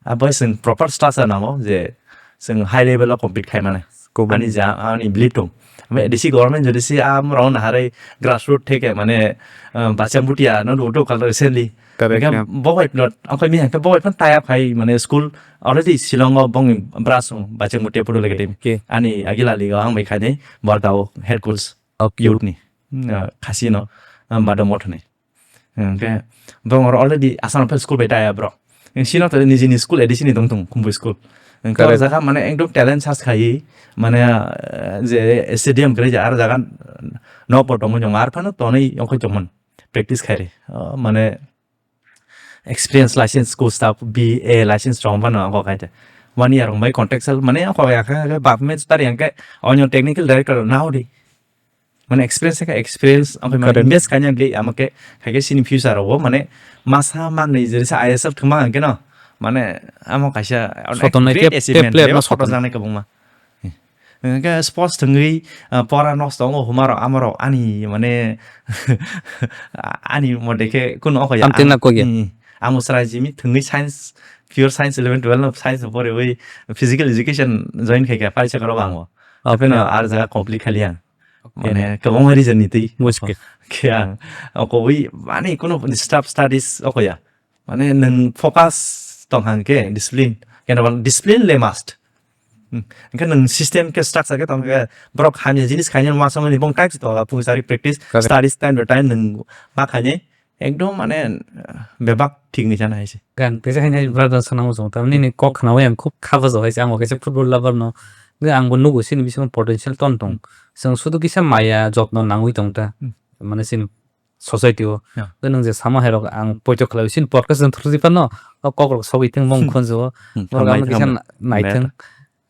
Abo chwng proper structure nango je chwng high level o compete khaimani. Kubun. Ani ja, ani belief tong. Ame D C government jodi si am rong naharwi grassroot theke mane, uh, bachang butia no do do kal recently. Correct, yeah. Bo bai not, ang koi mi hangke bo bai phan taya phai mane school already Shillong o bong brass bachang butia photo lege dem. Okay. Ani agila liga ang bai khaini Bargao head coach. Okay. Youth ni. Hmm, uh, khasi no, um, Badam Mothani. Hingkhe borok oro already Assam Rifle school bai taya borok. Sino to nijini school A D C ni tong tong, Khumpui school. Hingkhe o Correct. Jaga mane ekdom talent search khai, mane, eh, je stadium kwrwi ja, aro jaga nok bo tongmani, ar phano tonwi ongkhoi tongmani. Practice khai re. O, mane experience license course ta B A license rong phano ongkhoi khai te. One year rong bai contractual, mane ongkhoi ya khe, khe bap me tari hingkhe onyo technical director nao di. Mane experience khe experience, omo khe mane Correct. Invest khaina gwi, omo khe khaikhe chini future o mane masa manwi jesa I S L thwngma hwnkhe no, mane amo kaisa Sotongnai great khe, khe achievement, player bebak no sotongnai. Sotonjaknai kwbangma. Hwnkhe sports thwngwi, ah, pora nosto wngo, humarok, amorok ani mane ani mode khe kunu oko ya. Amtwi na kok ya. Hmm. Amo chwrai jimi thwngwi science, pure science eleven twelve no science no poriwi physical education join khaikha, paisa kwrwng ango. Okay. Hapheno ar jaga complete khaliya. Okay. Mane kwbangma reason ni twi. Mushkil. Khe ang oko wi mane kuno staff studies oko ya. Mane nwng focus tong hang khe discipline. Keno bang discipline le must. Hmm. Hwnkhe nwng system khe structure khe tong khe borok hamya jinis khaina ma samani bong time si tong phung sari practice Correct. Studies time to time nwng ma khainai. Ekdom mane, ah, bebak thik ni chana hai se. Gan, tesa hai nai brother sana mo song. Tamni ni kok khana yang khub khaba jo hai se. Ang kaisa football lover no. Nge ang bo nugo sini bising potential ton tong. Hmm. Song sudu kisa maya jotno nangwi tong ta. Hmm. Mane sin society o. Yeah. Nge nang je sama hai rok ang poito khlai sin podcast jang thursi pa no. O kok rok sogwi theng mong Hmm. Khon jo. Hmm. Borok ang Hambai kisa thang. Na-, naitheng.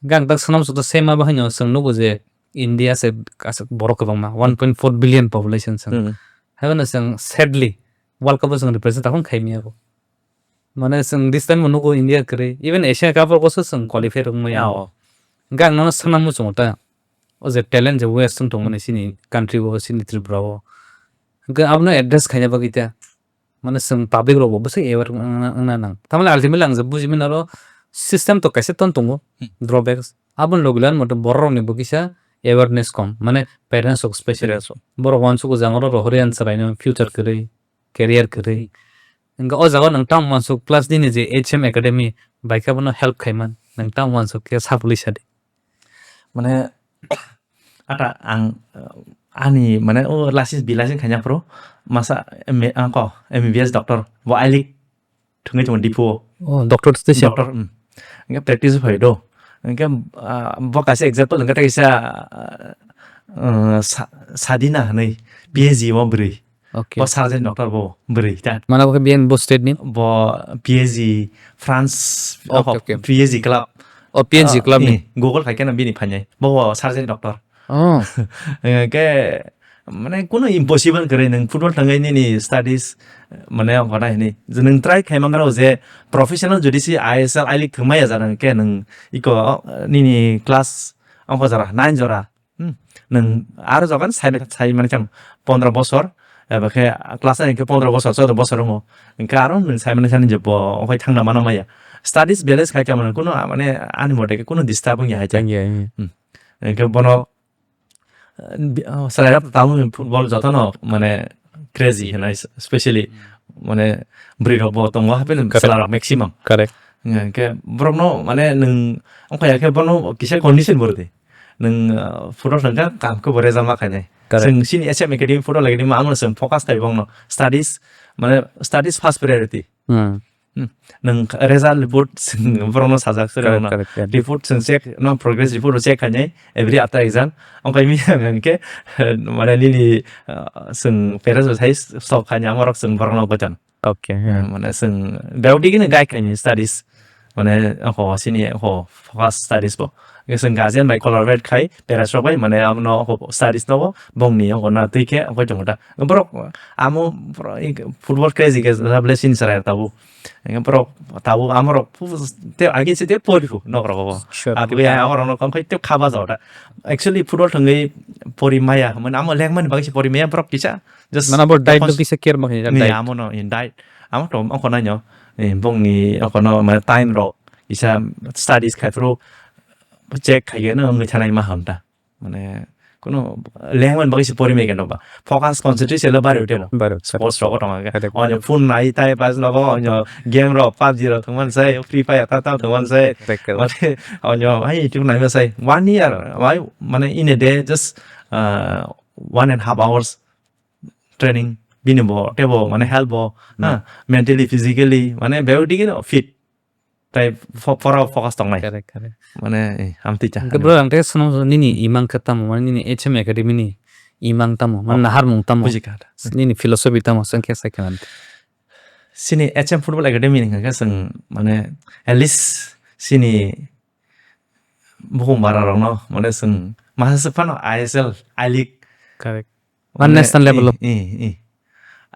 Gang tak sanam sudu sema bahai no song nugo je India se kaisa borok kwbangma one point four billion population song. Hmm. Haibano chwng sadly World Cup o chwng represent takhung khaimya bo. Mane chwng this time nugo India kwrwi, even Asia Cup o so chwng qualify rwngmaya. Yeah, oh. Hwnkhe ang nono swngna muchungo ta, o je talent je waste wng tongmani chini country o, chini Tripura o. Hwnkhe abono address khaina bagwi ta, mane chwng public rok bo bwswk aware wngna, wngna nang. Tamoni ultimately ang je buji mano aro system to kaisa ton tongo, Hmm. drawbacks. Aboni logi lan moto borok rokni bo kisa awareness kom, mane parents rok specially. Parents rok. Borok uansuk jang oro rohorwi ang chwraino future kwrwi, career kwrwi. Hwnkhe o jaga nwng tamo uansuk plus nini je H M Academy bai khe bono help khaiman, nwng tamo uansuk khe sa puli sadi. Mane, ata ang, eh, ani, mane, o lasis bilasin khaina phuru masa M-, angko M B B S doctor bo ailik thwngwi tongo Diphu o. Oh, doctor tei se. Doctor, mm. Hwnkhe practice phai do. Hwnkhe, ah, bo kaisa example hwnkhe tei kaisa, ah, eh, Sa-, Sadina hwnwi P H D o bwrwi. Okay. Bo surgeon doctor bo bwrwi ta. Mana bo khe B N bo state ni? Bo P H D France, Okay, oh, okay. P H D club. Oh, P H D Ah, club ni? Eh, Google khai khe no bini phainai. Bo, bo surgeon doctor. Oh. Hwnkhe, mane, kunu impossible kwrwi nwng football thangwi nini studies, mane, ongkhornai hwnwi. Je nwng try khai mangno je professional jodi si I S L I League thwngmaya jara hwnkhe nwng iko, nini class ongkho jora, nine jora. Hmm. Nwng aro jogan sai, sai mani chang pondro bosor, eba khe class nine khe pondro bosor, choddo bosor wngo. Hwnkhe aro nwng sai mani chani je bo okhai thangna mano maya. Studies balance khai khe mane kunu, mane, ani mote khe kunu disturb wngya hai ta. Wngya, wngya. Hmm. Hwnkhe bono, eh, bi-, oh, chwrairok tabuk football jotono, mane, crazy hinai, specially, mane, bwrwi rok bo tongo, hapheno Correct. Chwla rok maximum. Correct. Hwnkhe borokno, mane, nwng, wngkha ya khe bono kisa condition bo rwdi. Nwng, ah, football thangkha, kaham khe bo result ma khainai. Correct. Chwng chini H M Academy football academy ma, ang chwng focus khai bongno. Studies, mane, studies first priority. Hmm. Hmm. Nwng result report chwng borokno sajak se Correct, rwna. Correct, yeah. Report chwng check, no progress report check khainai every after exam. Wngkha mi hwnkhe, mane, nini, ah, chwng parents bo sai stop khainai, amorok chwng borokno gojan. Okay, yeah. Mane chwng bebak digini guide khaini studies. Mane ako sini ako focus studies bo. Ke chwng guardian bai collaborate khai, parents rok bai mane amno ako studies no bo bongni ako na twi khe ako jongda. Borok amo borok football crazy ke rable sin sarai tabu. Borok tabu amorok te agi se te pori hu nok rok bo. Sure. Abi ya oro no kon khai te khaba jawda. Actually football thangwi pori maya, mane amo lengmani bagwi se pori maya borok kisa. Just Mana bo diet no kisa care ma khainai, ni diet. Amo no in diet. Amo to amo khonai no. Eh, bongni okono mane time rok isa studies khai phuru check khai no wngwi thanai ma hamta. Mane kuno lengmani bagwi se pori mekhe no ba. Focus concentration lo bari utebo. Bari utebo. Sports rok tong khe. Correct. Onyo phone nai tai pas logo onyo game rok pubg rok thwngman sai, Free Fire ta ta thwngman sai. Correct, correct. Mane onyo hai tu nai ma sai. One year, why, mane in a day just, uh, one and half hours training bini bo tebo mane health bo, Hmm. Ha, mentally, physically mane bebak digi no fit tai fo-, pora focus tongnai. Correct, correct. Mane, eh, amtwi cha. Hwnkhe bro, ang tei swnam swnam nini imang khe tamo, mane nini H M Academy ni imang tamo, mane Oh. Naharmung tamo, Buji kha da. Nini philosophy tamo, chwng khe sai khe mane. Sini H M Football Academy ni hwnkhe chwng mane at least sini bukhung bara rokno mane chwng masa se phano I S L, I League Correct. Mane, mane national level eh, of eh, eh.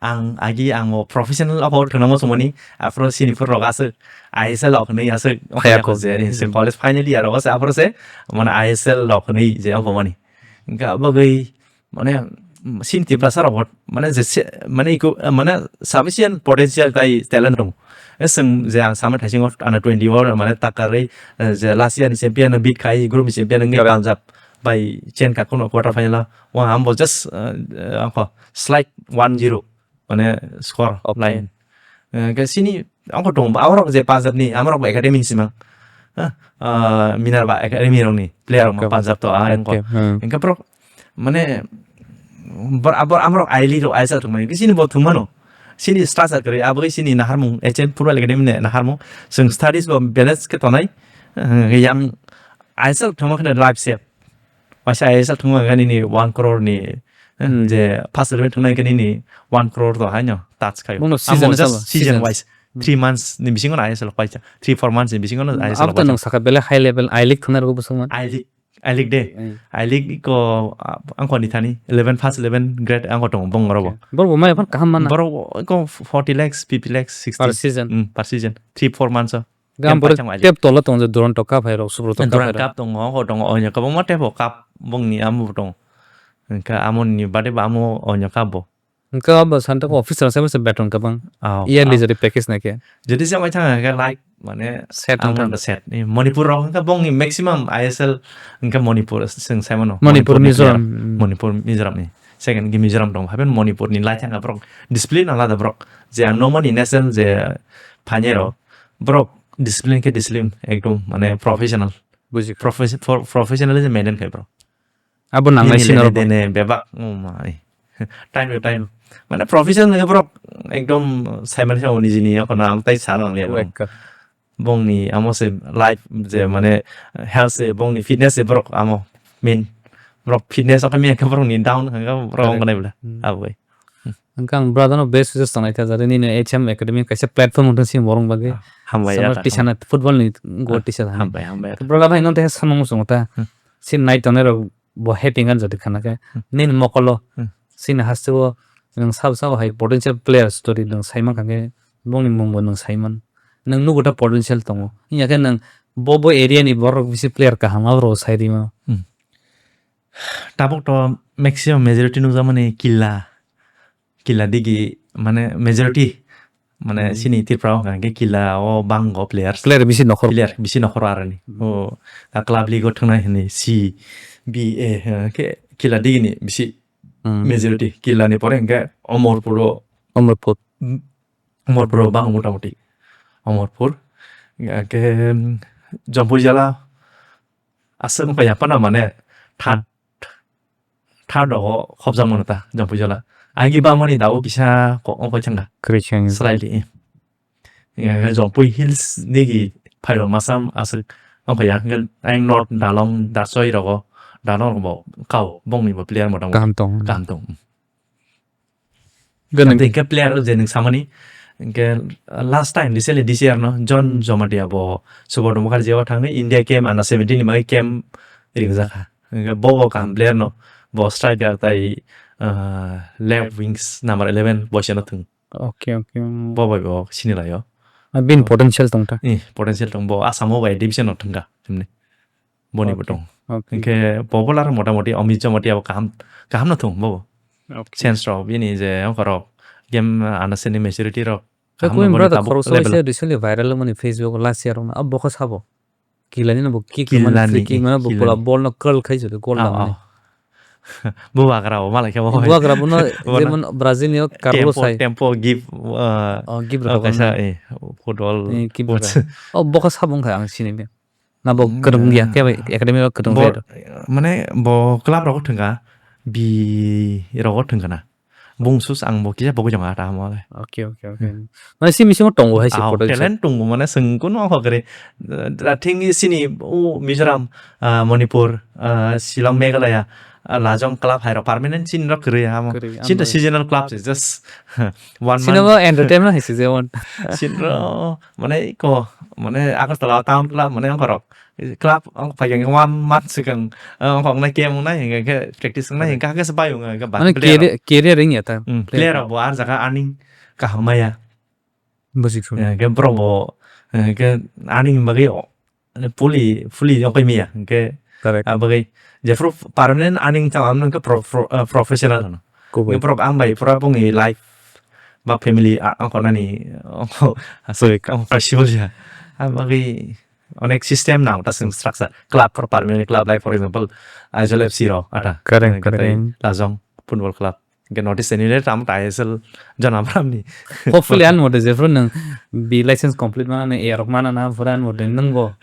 Ang agi ang o professional abo thwngna muchungmani, aphuru sini phuru rok aswk I S L rok hwnwi aswk Thaya phaya ko. Ko je, eh, se college final year rok se aphuru se mane I S L rok hwnwi je abo mani. Hwnkhe abo bai mane, mm, sini Tiprasa rok bo mane je se, mane iko, mane sufficient potential tai talent dong. Eh, chwng je ang sama thaisingo under twenty o mane takarwi, eh, je last year ni champion no beat khai, group ni champion wngwi Correct. Punjab bai chen ka kuno quarter final o. Wa ambo just, eh, eh, angkho slight one zero mane score Okay. Line. Eh, ke sini angkho tong ba, aborok je Punjab ni, amorok ba academy ni simang. Ha? Ah, Minerva Academy rok ni player rok ma Okay. Punjab to, ah, angkho. Okay, hmm. Angkhe borok mane bor-, abor-, amorok I L rok I S L thwngmani, sini bo thwngmano. Sini structure kwrwi, abo sini naharmung, H M Football Academy ni naharmung. Chwng studies bo balance khe tonai. Eh, yang I S L thwngma kheno life safe. Waisa I S L thwngma khe nini one crore ni, eh, Hmm. Je first eleven thwngnai khe nini one crore to haino touch khaio. Bono Amo season just hisabe, season season. Wise. Hmm. Three months ni bisingo I S L paisa. Three, four months ni bisingo I S L After paisa. Nwng sakha belai high level I League thwngna rwgo bwswkma. I League, I League de. Hmm. I League ko, ah, angkho ni thani eleven, first eleven grade angkho tongo bong robo. Okay. Borok bo mai phano kaham mana? Borok ko forty lakhs, fifty lakhs, sixty. Per season? Hmm, per season. Three, four months o. Gam Yang pore pachang aja. Tep tola tongo je Duranto Cup hai rok, Subrata Cup Durant hai rok. Cup tongo, ho tongo, onya Cup, omo tebo cup bongni amo tongo. Hingke amoni bade ba amo onya Cup bo. Hingke abo santa ko office rok sabo se beton kabang. Oh, Yearly oh. Jodi package na ke. Jodi se mai thang ke like mane Set amon wngkha. Da set. Ni Manipur rok hingke bongni maximum I S L hingke Manipur sing sai mano. Manipur, Manipur ni Mizoram. Player. Mm. Manipur, Mizoram ni. Second ke Mizoram dong. Haben Manipur ni lai thang borok discipline alada borok. Je ang nomani national je phanye rok. Borok discipline ke discipline ekdom mane professional. Buji. Profes-, for, professionalism maintain khai borok. Abo nangnai Nini sino lene rok. Dene bebak, oh my. Time to time. Mane professional ke borok ekdom saiman sa nijini ako na ang tai sa lang le. Ekka. Bongni amo se life je mane health se bongni fitness se borok amo main. Borok fitness ako mi ekka borok ni down hanga borok Correct. Ang kanai bela. Hmm. Abo bai. Hingke ang brother no best wishes tongnai kha, jare nini H M Academy kaisa platform wngthang sini borok bagwi. Ah, hambai Sama ya, teacher na football ni go Ah, teacher hani. Hambai, hambai ya. Brother hai no te samung sung ta. Hmm. Sin nai tongnai rok bo happy wngkha jodi khana khe. Hmm. Nini mokolo Hmm. sini haste o nwng sabo sabo hai potential player story nwng sai mankha khe bongni mung bo nwng sai man. Nwng nugo ta potential tongo. Wngya khe nwng bo bo area ni borok bisi player kaham abo rok sai rima. Hmm. Tabuk to maximum majority nukjakmani Killa, Killa digi mane majority mane Hmm. sini Tripura o hwnka hwnkhe Killa o bango player. Player bisi nokhor. Player bisi nokhor aroni. Hmm. O ta club league o thwngnai hwnwi C B A hwnkhe Killa digi ni bisi Hmm. majority. Killa ni pore hwnkhe Omorpur o Omorpur. Omorpur o bango motamoti. Omorpur. Hwnkhe Jompui jala Aswk wngkha ya phano mane third, third rogo khopjak mano ta Jompui jola. Agi bamani dago kisa kok wngkha thangkha. Kwrwi se wngkha. Slightly. Jompui Hills nigi phairok masam aswk wngkha ya. Hwnkhe ayang North Dalong Dasoi rogo, Dalong rogo bo kao bongni bo player motamoti. Kaham tong. Kaham tong. Ganang. Tei hingke player je nwng samani, hingke last time recently this year no, John Jomatia bo Suborno Mukherjee o thangwi India camp under seventeen ni bagwi camp ringjakha. Hingke bo bo kaham player no, bo striker tai, ah, left wings number eleven boisano thwng. Okay, okay. Bo bai bo sini laio. Ah, bini potential tongtha. Eh, potential tong bo Asamo bai division no thwngkha himni. Boni bo Okay, tong. Okay. Hingke popular motamoti Amit Jamatia bo kaham, kaham no thung bo. Okay. Sense rok bini je ongkha rok game anaseni maturity rok Khe kaham no kuin boni brother tabuk khoroksa level. Waisa recently viral wngmani Facebook o last year wngna abo bokha sabo. Kilani no bo kick Kilani, mano free kick mano bo kilani. Pula ball no curl khai jodi goal Oh, lamani. Oh. Bo bagra bo malai khe bo. Bo bagra bo no Bo no jemon Brazil ni o Carlos tempo, hai. Tempo give, uh, Oh, give oh, rok kaisa, no. Eh, football Eh, give coach. Rok. Oh, bokha sabo wngkha ang sini. Na bo kwrwng ya, khe bai academy rok kwrwng Bo, ya. Mane bo club rogo thwngkha, bi rogo thwngkha na. Bung sus ang bo kisa bogwi jama ta mo le. Okay, okay, okay. Hmm. Mane simi simo tongo hai se Ah, photo talent tongo mane seng kuno kho kre. Thing sini o Mizoram, ah, Manipur, ah, Shillong, Meghalaya, ah, Lajong club hai rok permanent sini rok kwrwi ha mo. Kwrwi, Sini ano. Seasonal club se just one Sini month. Bo entertainment hai se je one. Sini ro mane ko mane Agartala town club mane ongkha rok. Club ong phaikhe one month swkang, ah, ongkha wngnai camp wngnai, hingkhe practice wngnai, hingkhe hakhe se bai wngo, hingkhe ba Mane player rok. Career, career wngya ta, Hmm, player player rok bo ar jaga earning kaham maya. Bujikhu. Eh, hingkhe borok bo, eh, hingkhe earning bagwi o, fully, fully ongkhai maya, hingkhe Correct. Ah, bagwi jephru permanent earning chama hwnba hingkhe pro-, pro-, ah, professional hwno. Kubui. Hingkhe borok ang bai pura bongni life ba family, ah, ongkha nani, ongkha, Correct. Ongkha siwal ya. Ah, bagwi Onek system nang ta swng structure. Club for permanent club, like for example, Aizawl F C rok ata. Correct, Hingke correct. Tai Lajong Football Club. Hingke notice teni le tam ta I S L jana bram ni. Hopefully, an mote jephru nang B license complete mana ne, A R mana na, phura an mote nang bo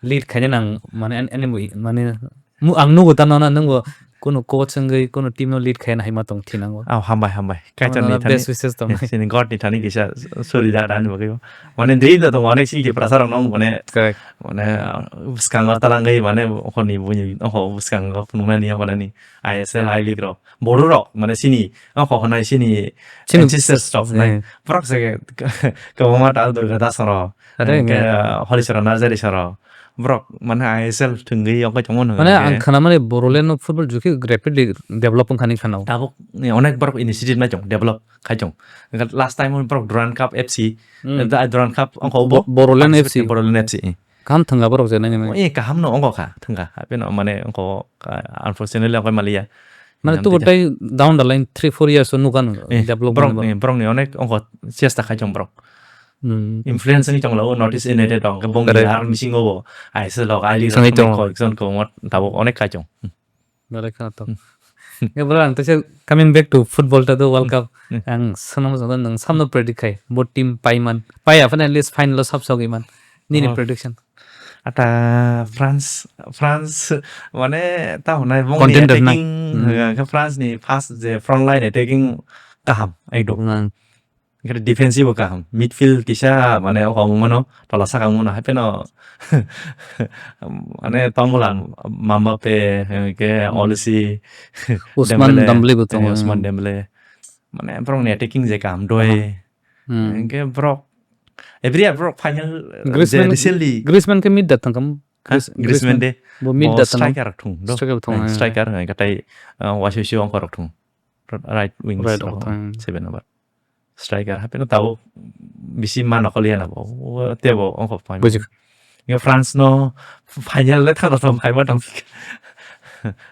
lead khaina nang, mane, an, an, mane, mu, ang nugo ta nana nang bo Kuno coach wngwi, kuno team no lead khaina hai ma tong thinango. Oh, hambai, hambai. Kaitor Ano ni thani, best wishes tong. Sini God ni thani kisa suri da, da ni bagwi. Mane, dei da tong, onek sini prasar rok nong, mane, Correct. Mane, ah, bwskango talangwi, mane, okhorni buini, okho bwskango phunuknani, okho nani, I S L, I League rok. Boru rok, mane, sini, okho honai sini Sini ancestors rok, nai. Eh. Borok se ke, kwbangma ta Durga Das rok, Are, hingke, nge. Ah, Holichoro Narzari soro. Borok mane I S L thwngwi yokbai tongmani Mane ang hwnkhe khana mani Bodoland no football jukhi rapidly develop wngkha ni khana. Tabuk ni onek borok initiative nai chong, develop khai chong. Hwnkhe last time borok Durand Cup F C, Hmm. da Durand Cup ongko Bo-, bo Bodoland F C. Bodoland F C. Kaham thwngkha borok je nai nai. Eh, kaham no ongko kha, thwngkha. Hape no mane ongko, ah, unfortunately ongko maliya. Mane Yang tubo tija. Tai down the line three four years o nukha no Eh, develop borok, wngba. Eh, borok ni onek ongko chesta khai chong borok. Hmm. Influence ni chong lo, North East United dong, ke bong Correct. Ar missing obo. I S L log, I League Sangwi log, tongo. Ko, exon ko, ngot, tabuk onek khai chong. Hmm. Belai khana to. Hmm. Ya, bro, ang teisa coming back to football ta do World Cup. Hmm. Ang sono mo jangda nang samno predict khai. Bo team paiman. Pai aphano at least final o sab sogwi man. Nini Oh. Prediction. Ata France, France, mane ta honai bongni Contender na. Attacking, Hmm. Hwnkhe France ni first je front line attacking kaham, ekdom. Hmm. Hwnkhe defensive bo kaham. Midfield kisa mane o wng mano, tola saka wng mano, hapheno mane tongmwla Mbappe, hwnkhe Hmm. Olise, Ousmane Dembele, Dembele bo tongo, eh, Ousmane hmm. Dembele. Mane borokni attacking je kaham, Doi, Hmm. Hwnkhe borok, every year borok final, eh, Griezmann, je recently Griezmann khe mid da thangkam. Ha? Gris-, Griezmann Griezmann. De. Bo mid Bo da thangkam. Striker rok thung, do? Striker thung, Eh, eh. Striker, hwnkhe tai, eh, waisui sui ongkhorok thung. Right wing Right song, thung. Seven number. Striker, hapheno tabuk bisi ma nokol ya na bo. O, tebo ongkhor phai. Bujik. Nge France no final le thang thang phai ma tong.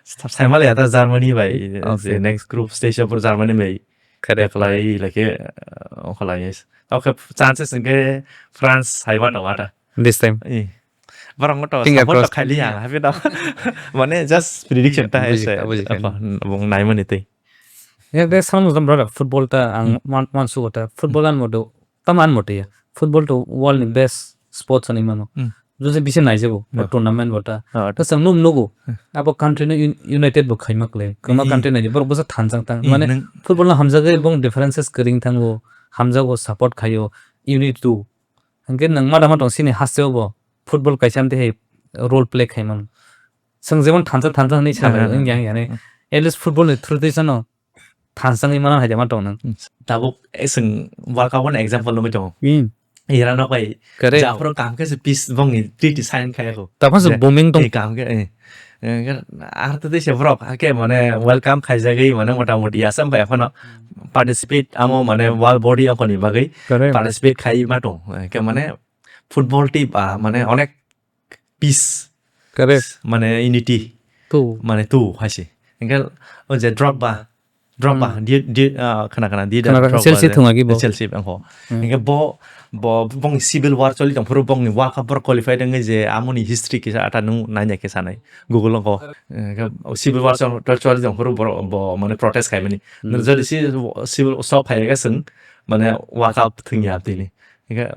Saimali ata Germany bai, Okay. Je next group stage of Germany bai. Correct. Eklai lake, uh, ongkholai. Okay, chances hwnkhe France hai ma tong ata. This time. Eh. Borok no to Finger support to cross. Khaili ang, hapheno. Mane just prediction ta hai Bujik, se. Bujik. Apa, bung nai mani tei. Ya, de sound of brother, football ta ang Hmm. man, man sugo ta. Football an modo, tam an modo ya. Football to world ni best sports ani mano. Hmm. Jose bisi naijago, bo Yeah. Tournament bo ta. Ah, Ta sang num nugo. Hmm. Abo country no un-, united bo khaima kle. Kama Eh. Country nai, borok bosa thanjang tang. Eh, Mane nang football no hamjago, bong differences kering thango, hamjago support khayo, unity to. Hwnkhe nwng ma tama tong sini hasteo bo football kaisa amtwi hai role play khaimano. Chwng jemon thansa thansa hwnwi sa Aha, laio, aha. Wng yang yani. Hmm. At least football ni through twi sano thansa wngwi mano hai de ma tong nang. Hmm. Tabuk, eh, chwng World Cup ni example nugwi tongo. Hmm. Iran rok bai Correct. Japhuru kaham khe se peace bongni treaty sign khai ko. Taphano se Je, bombing tong. Eh, kaham khe, eh. Eh, ar to tei se borok, hake mane welcome khaijagwi mane mota moti asam bai phano participate amo mane world body ongkoni bagwi Correct. Participate khai ma tong. Eh, ke mane football tei ba mane onek peace Correct. Mane unity Tu. Mane tu hai se. Hingke o je Drogba, Drogba, Hmm. di, di, ah, khana khana di Khana khana Drogba Chelsea je. Thung agi bo. Chelsea ang ho. Hmm. Hingke bo, bo, bong civil war choli tong phuru bongni World Cup bor qualified wngwi je amoni history kisa ata nung nanya kisa nai. Google ang ho. Hingke o civil war chol-, choli tong phuru bor, bo mane protest khai mani. Hmm. Jodi si civil stop khai ga sung mane World Cup thung ya tini. Hingke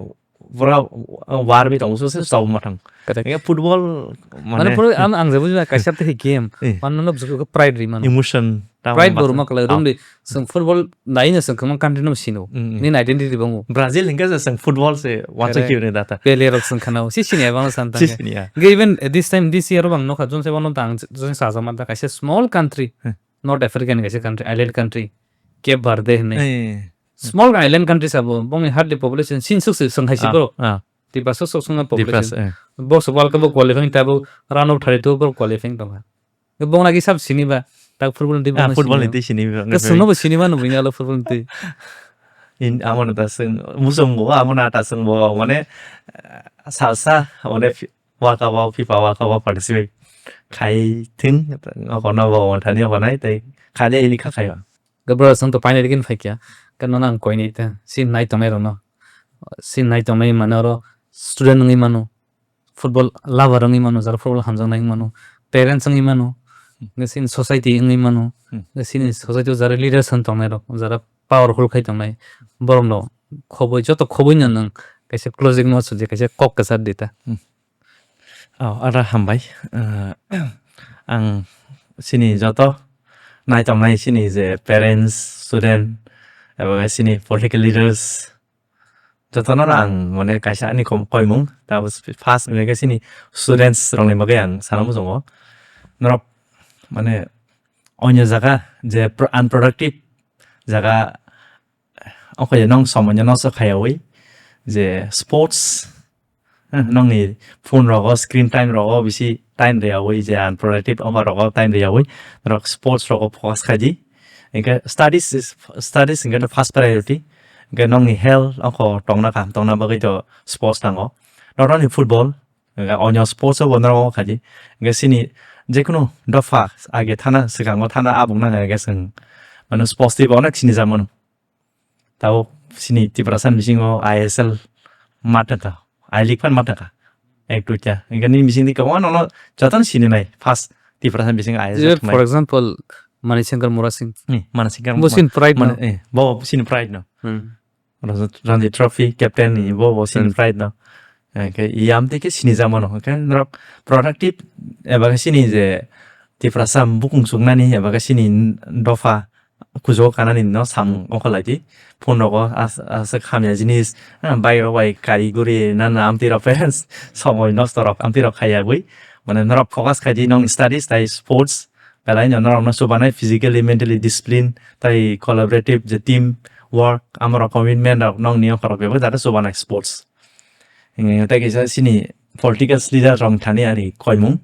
pura, uh, war bi tongo, so se stop ma thang. Correct. Hingke football, mane, mane pura ang, ang je bujima kaisa tei game. Eh. Mane no bwswk pride ri mano. Emotion, ta Pride mane bo rwma kwlai, ah. Romdi, chwng football nai no chwng kwbang country no sino. Mm, mm. Nini identity bo wngo. Brazil hingke se chwng football se wansa Correct. Khe rw data. Pele rok chwng khana o, si sini ya bang san Si tang. Sini ya. Hingke even, eh, this time, this year bang nokha, jong se bono tang, jong se sajama ta kaisa small country. Hmm. North African kaisa country, island country. Cape Verde hinwi. Eh. Small island country sabo, bongni hardly population, sin suk se song hai si Ah, bro. Ah. Tiprasa sok song population. Tiprasa, eh. Bo se World Cup bo qualifying tabo, round of thirty-two bo qualifying tongkha. Bong lagi sab sini ba, tak football ni twi Ah, bong football sini ni ba. Twi sini ba, Ke songno bo sini ba no bini alo football ni twi. In, amo na ta song, musong bo, amo na ta song bo, mane, eh, salsa, mane, fi-, World Cup o, FIFA World Cup o participate khai thing, o kono bo, thani o konai, tei, khani ini kha khai ba. Ga bro, song to final gin phai kya. Kan nang koi ni ta. Si nai tongnai rok no. Si nai tongnai mano ro student wngwi mano. Football lover wngwi mano, jara football hamjaknai wngwi mano. Parents wngwi mano. Nge sin society wngwi mano. Hmm. Nge sin society o jara leaders wng tongnai rok, jara powerful khai tongnai. Borok no khoboi, joto khoboi no nang kaisa closing no sudi, kaisa kok kwchar di ta. Hmm. Oh, ada hambai. Eh, ang sini joto naitongnai sini je parents, student, eba sini political leaders, jotono ang mane kaisa ani kom-, koimung. Tabo first mane ke sini students rokni bagwi ang sana muchungo. Norok mane onyo jaga je pro-, unproductive jaga, oko je nong somoino nosto khaiyawi je sports Hmm, nokni phone rogo, screen time rogo bisi time riyawi, je unproductive ongkha rogo time riyawi, norok sports rogo focus khaidi. Hingke studies is, studies hingke to first priority. Hingke nokni health ongkho tongna kaham tongna bagwi to sports nango. Not only football, hingke onyo sports o bo norok ongkha di. Hingke sini jekunu dopha age thana, swkango thana abuk nang hingke chwng mano sports twi bo onek sini jamano. Tabuk sini Tiprasa bisingo I S L ma tangka, I League fan ma tangka. Ek duita. Hingke nini bisingtwi kwbangma nono jotono sini nai. First Tiprasa bisingo I S L Je, thwngnai. For example, Manishankar Murasing. Ni, Manishankar Bo Mura-, sini pride Mani-, no. Eh, bo, bo sini pride no. Hmm. Ranji, Ranji Trophy captain ni bo, bo sini Hmm. pride no. Hingke iyam tei ke sini jamano. Hingke norok productive eba ke sini je Tiprasa bukung chuknani eba ke sini dopha kujo kanani no samung ongkha lai di. Phone rogo as-, aswk hamya jinis, ah, bike rok bai kari guri nana amtwi rok fans somoi nosto rok amtwi rok khaiya gwi. Mane norok focus khai di nong studies tai sports. Belai no norok no chubanai physically, mentally discipline tai collaborative je team work amorok commitment rok nong ni ongkha rok bebak jata chubanai sports. Hingke tei kisa sini political leader rok thani ani koimung.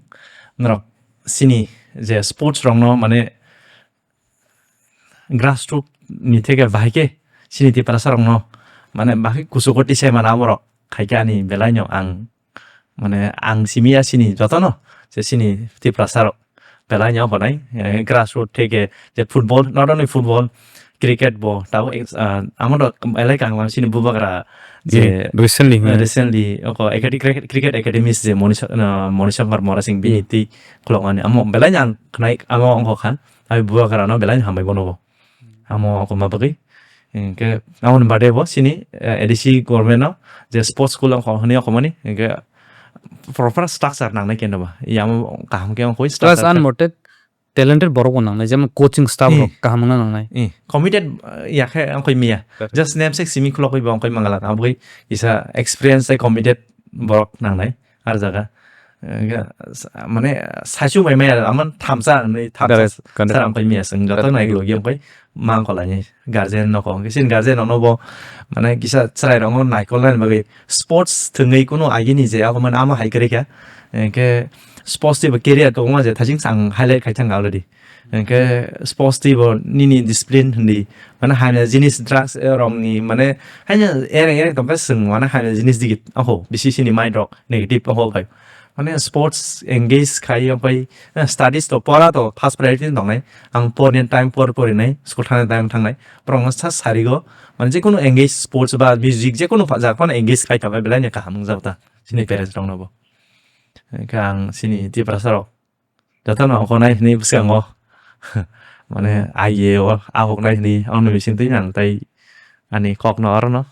Norok sini je sports rok no mane grassroot ni theke bahai khe sini Tiprasa rok no mane bahai kuchugo tisai mana abo rok khai khe ani belai no ang mane ang simi ya sini joto no je sini Tiprasa rok belai no honai, eh, grassroot theke je football, not only football, cricket bo tabo ex-, ah, amo rok belai kang sini bubagra je Recently, eh, hmm. recently oko acad-, cricket, cricket academies je Monisha-, ah, Monishankar Murasing bini Hmm. twi khulok mani amo belai no ang khnai amo ongkha kha. Abi bubagra no belai hambai bono bo. Amo oko ma bagwi. Hingke amo ni bade bo sini, eh, A D C government no je sports school ongkha hwnwi oko mani. Hingke proper structure nangnai keno ba. Iya amo kaham ke ongkha Plus structure. Unmoted, talented borok bo nangnai, jemon coaching staff Eh. rok kaham wngna nangnai. Eh, committed, eh, ya khe ongkha miya. Correct. Just namesake simi khulok bai bo ongkha mangala. Abo isa experience tei committed borok nangnai. Har jaga. Hingke, sa-, mane, saichung bai maya, amon thamsa, hwnwi thamsa Correct, correct. sara wngpai maya, chwng joto Correct. nai logi wngpai, mang kolai ni guardian no kong. Kisin guardian no bo, mane, kisa chwrai rok no naikol nani bagwi sports thwngwi kunu agini je abo mane amo hai kwrwi kha. Hingke sports twi bo career kwbangma je thaching chang highlight khai thang already. Hingke sports twi bo nini discipline hwnwi, mane, hamya jinis drugs, eh, rok ni, mane, haino ereng ereng tongkha chwng, mane, hamya jinis digi, oho, bisi sini mind rok negative, oho, bai. Mane sports engage khai, opai, eh, studies to pora to first priority tongnai. Ang porni time por porinai, school thangni time thangnai. Borok no sa sarigo, mane jekunu engage sports ba music jekunu pha-, jaga phano engage khai tongkha belai no kaham wngjago ta. Sini parents rok no bo. Hingke ang sini Tiprasa rok joto no ongkha nai hwnwi bwskango. Mane I A o ahok nai hwnwi ang no bising twi ang tai ani kok no aro no.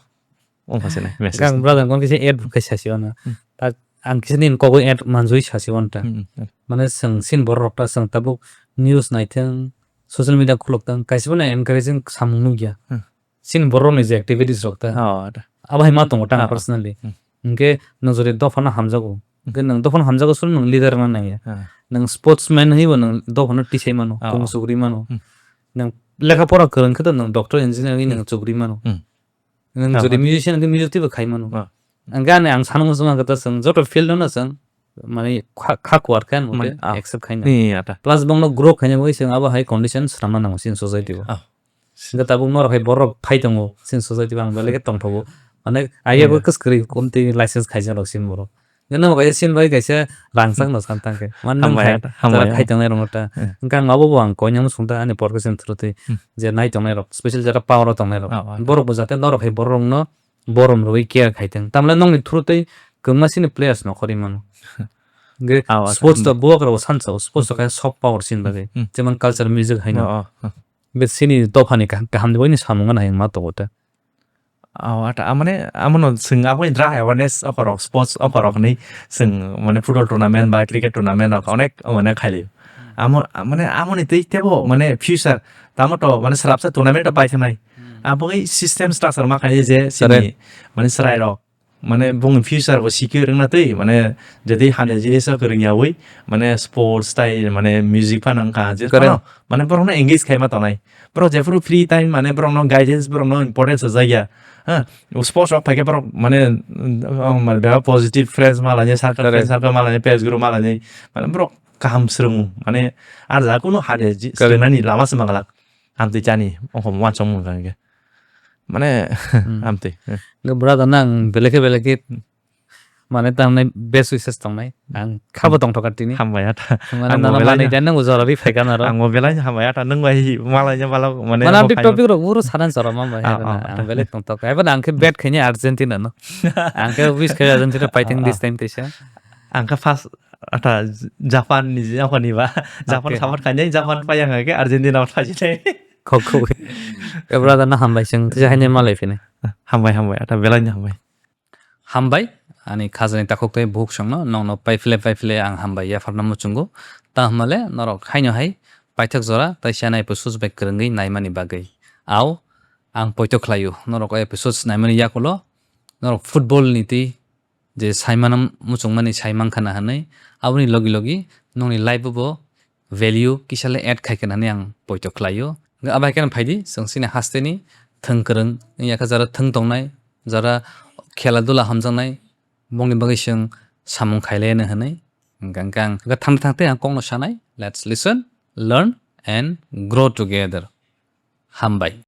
Ongkha se nai message. Kang brother kon kisa add khai sasi ono. Hmm. Ta ang kisa nin kogwi add manjui sasi on ta. Hmm, hmm. Mane chwng sin borok rok ta chwng tabuk news naithwng, social media khulok thwng, kaisa phano encouraging samung nukya. Hmm. Sin borok ni je activities rok ta. Oh, ta. Abo hai ma tongo ta Oh. personally. Hmm. Hingke nwng jodi dophano hamjago. Hmm. Hingke nwng dophano hamjago solo nwng leader wngna nangya. Ah. Nwng sportsman hwnwi bo nwng dophano tisai mano, Oh. kung sugri mano. Hmm. Nwng lekha pora kwrwng khe to nwng doctor engineer wngwi nwng Hmm. chugri mano. Hmm. Nwng Ah, jodi ah. musician hwnkhe music twibo khai mano. Ah. Ang gani ang sanung sung ang kata sung joto field no sung mane kha, kha kuar khe ang Mane, mute ah. accept khai na. Ni ata. Plus bongno grow khaina bagwi sung abo hai condition swnamna nango chini society o. Ah. Hingke tabuk norok hai borok phai tongo chini society o ang belai khe tongthogo. Mane aya bo Yeah. kwskwrwi komtwi license khaijak rok chini borok. Nang kaisa sin bai kaisa rangchak no san tang khe. Mane nang Hambai khai, ata, hambai jara ata. khai tongnai rok no ta. Eh. Hingke ang abo bo ang koinang sung ta ani profession through twi Hmm. je nai tongnai rok, special jara power o tongnai rok. Ah, ah. Borok bo jate norok hai borok rok no borom rwui care khai tong. Tamle nokni through twi kwbangma sini players no khorwi mano. Hingke Ah, ah, sports hmm. to buwak rok sansa o, sports to kaisa soft power sin bagwi. Hmm. Jemon culture music hai no. Ah, ah, ah. Hingke sini dophani kaham, kaham ni bagwi ni samung nai ma tongo ta. Oh, ata, amane, amono swng aboni dra awareness okorok, sports okorok ni swng, mane, football tournament ba cricket tournament rok onek, mane, khaili. Hmm. Amo, mane, amoni tei tebo, mane, future, tamo to, mane, srapsa tournament to pai thanai. Hmm. Abo bai system structure ma khaini je, sini, Correct. mane, chwrai rok, mane, bung future bo secure wngna tei, mane, jadi hamya jinis o kwrwng yawi, mane, sports tai, mane, music phano wngkha, je Correct. phano, mane, borok no engage khaima tonai. Borok jephuru free time, mane, borok no guidance, borok no importance rwjak ya. Ha, sports rok phaikhe borok mane, um, mane bebak positive friends malainai, circle, friend circle malainai, peers group malainai, mane borok kaham swrwng, mane ar jaga kunu hade swrwngnani lama se manglak. Amtwi chani ongkhormung uansukmung wngkha hwnkhe. Mane, amtwi. Brother nang belai khe belai khe mane tamni best wishes tongnai. Ang khabo tongthokha tini. Hambai ata. Mane ang nono mobile manwi aino dan nang ujora ri phaikha naro. Ang mobile aino hambai ata nung bai malai nya bala mane. Mane amtwi topic rok uro sadan soro ma bai. Ah, ah, ang belai tongthok. Ebo ang khe bet khaini Argentina no. Ang khe wish khai Argentina fighting this time teisa. Ang khe first ata Japan ni Japan ni ba. Japan support khaini Japan pai ang khe Argentina pai jai. Khok khok. Ebra da na hambai sing teisa haine malai phine. Hambai hambai ata belai ni hambai. Hambai, ani khajani takhuk tei bukhuk songno nongno paiphle paiphle ang hambai yapharna muchungo. Tamo hwnmale norok haino hai paithak jora tei chana episodes bai kwrwngwi naimani bagwi. Au, ang poito khlaio, norok o episodes naimani yakulo norok football ni twi je saimano muchungmani saimankha na hwnwi, aboni logi logi nongni life o bo value kisa le add khai khe nani ang poito khlaio. Hwnkhe abai khe phaidi chwng chini hasteni thwng kwrwng wngya khe jara thwng tongnai, jara khela dula hamjaknai, bongni bagwi chwng samung khailai hwnwi hwnwi. Hwnkhe ang thangte thangte ang kokno sanai, let's listen, learn and grow together. Hambai.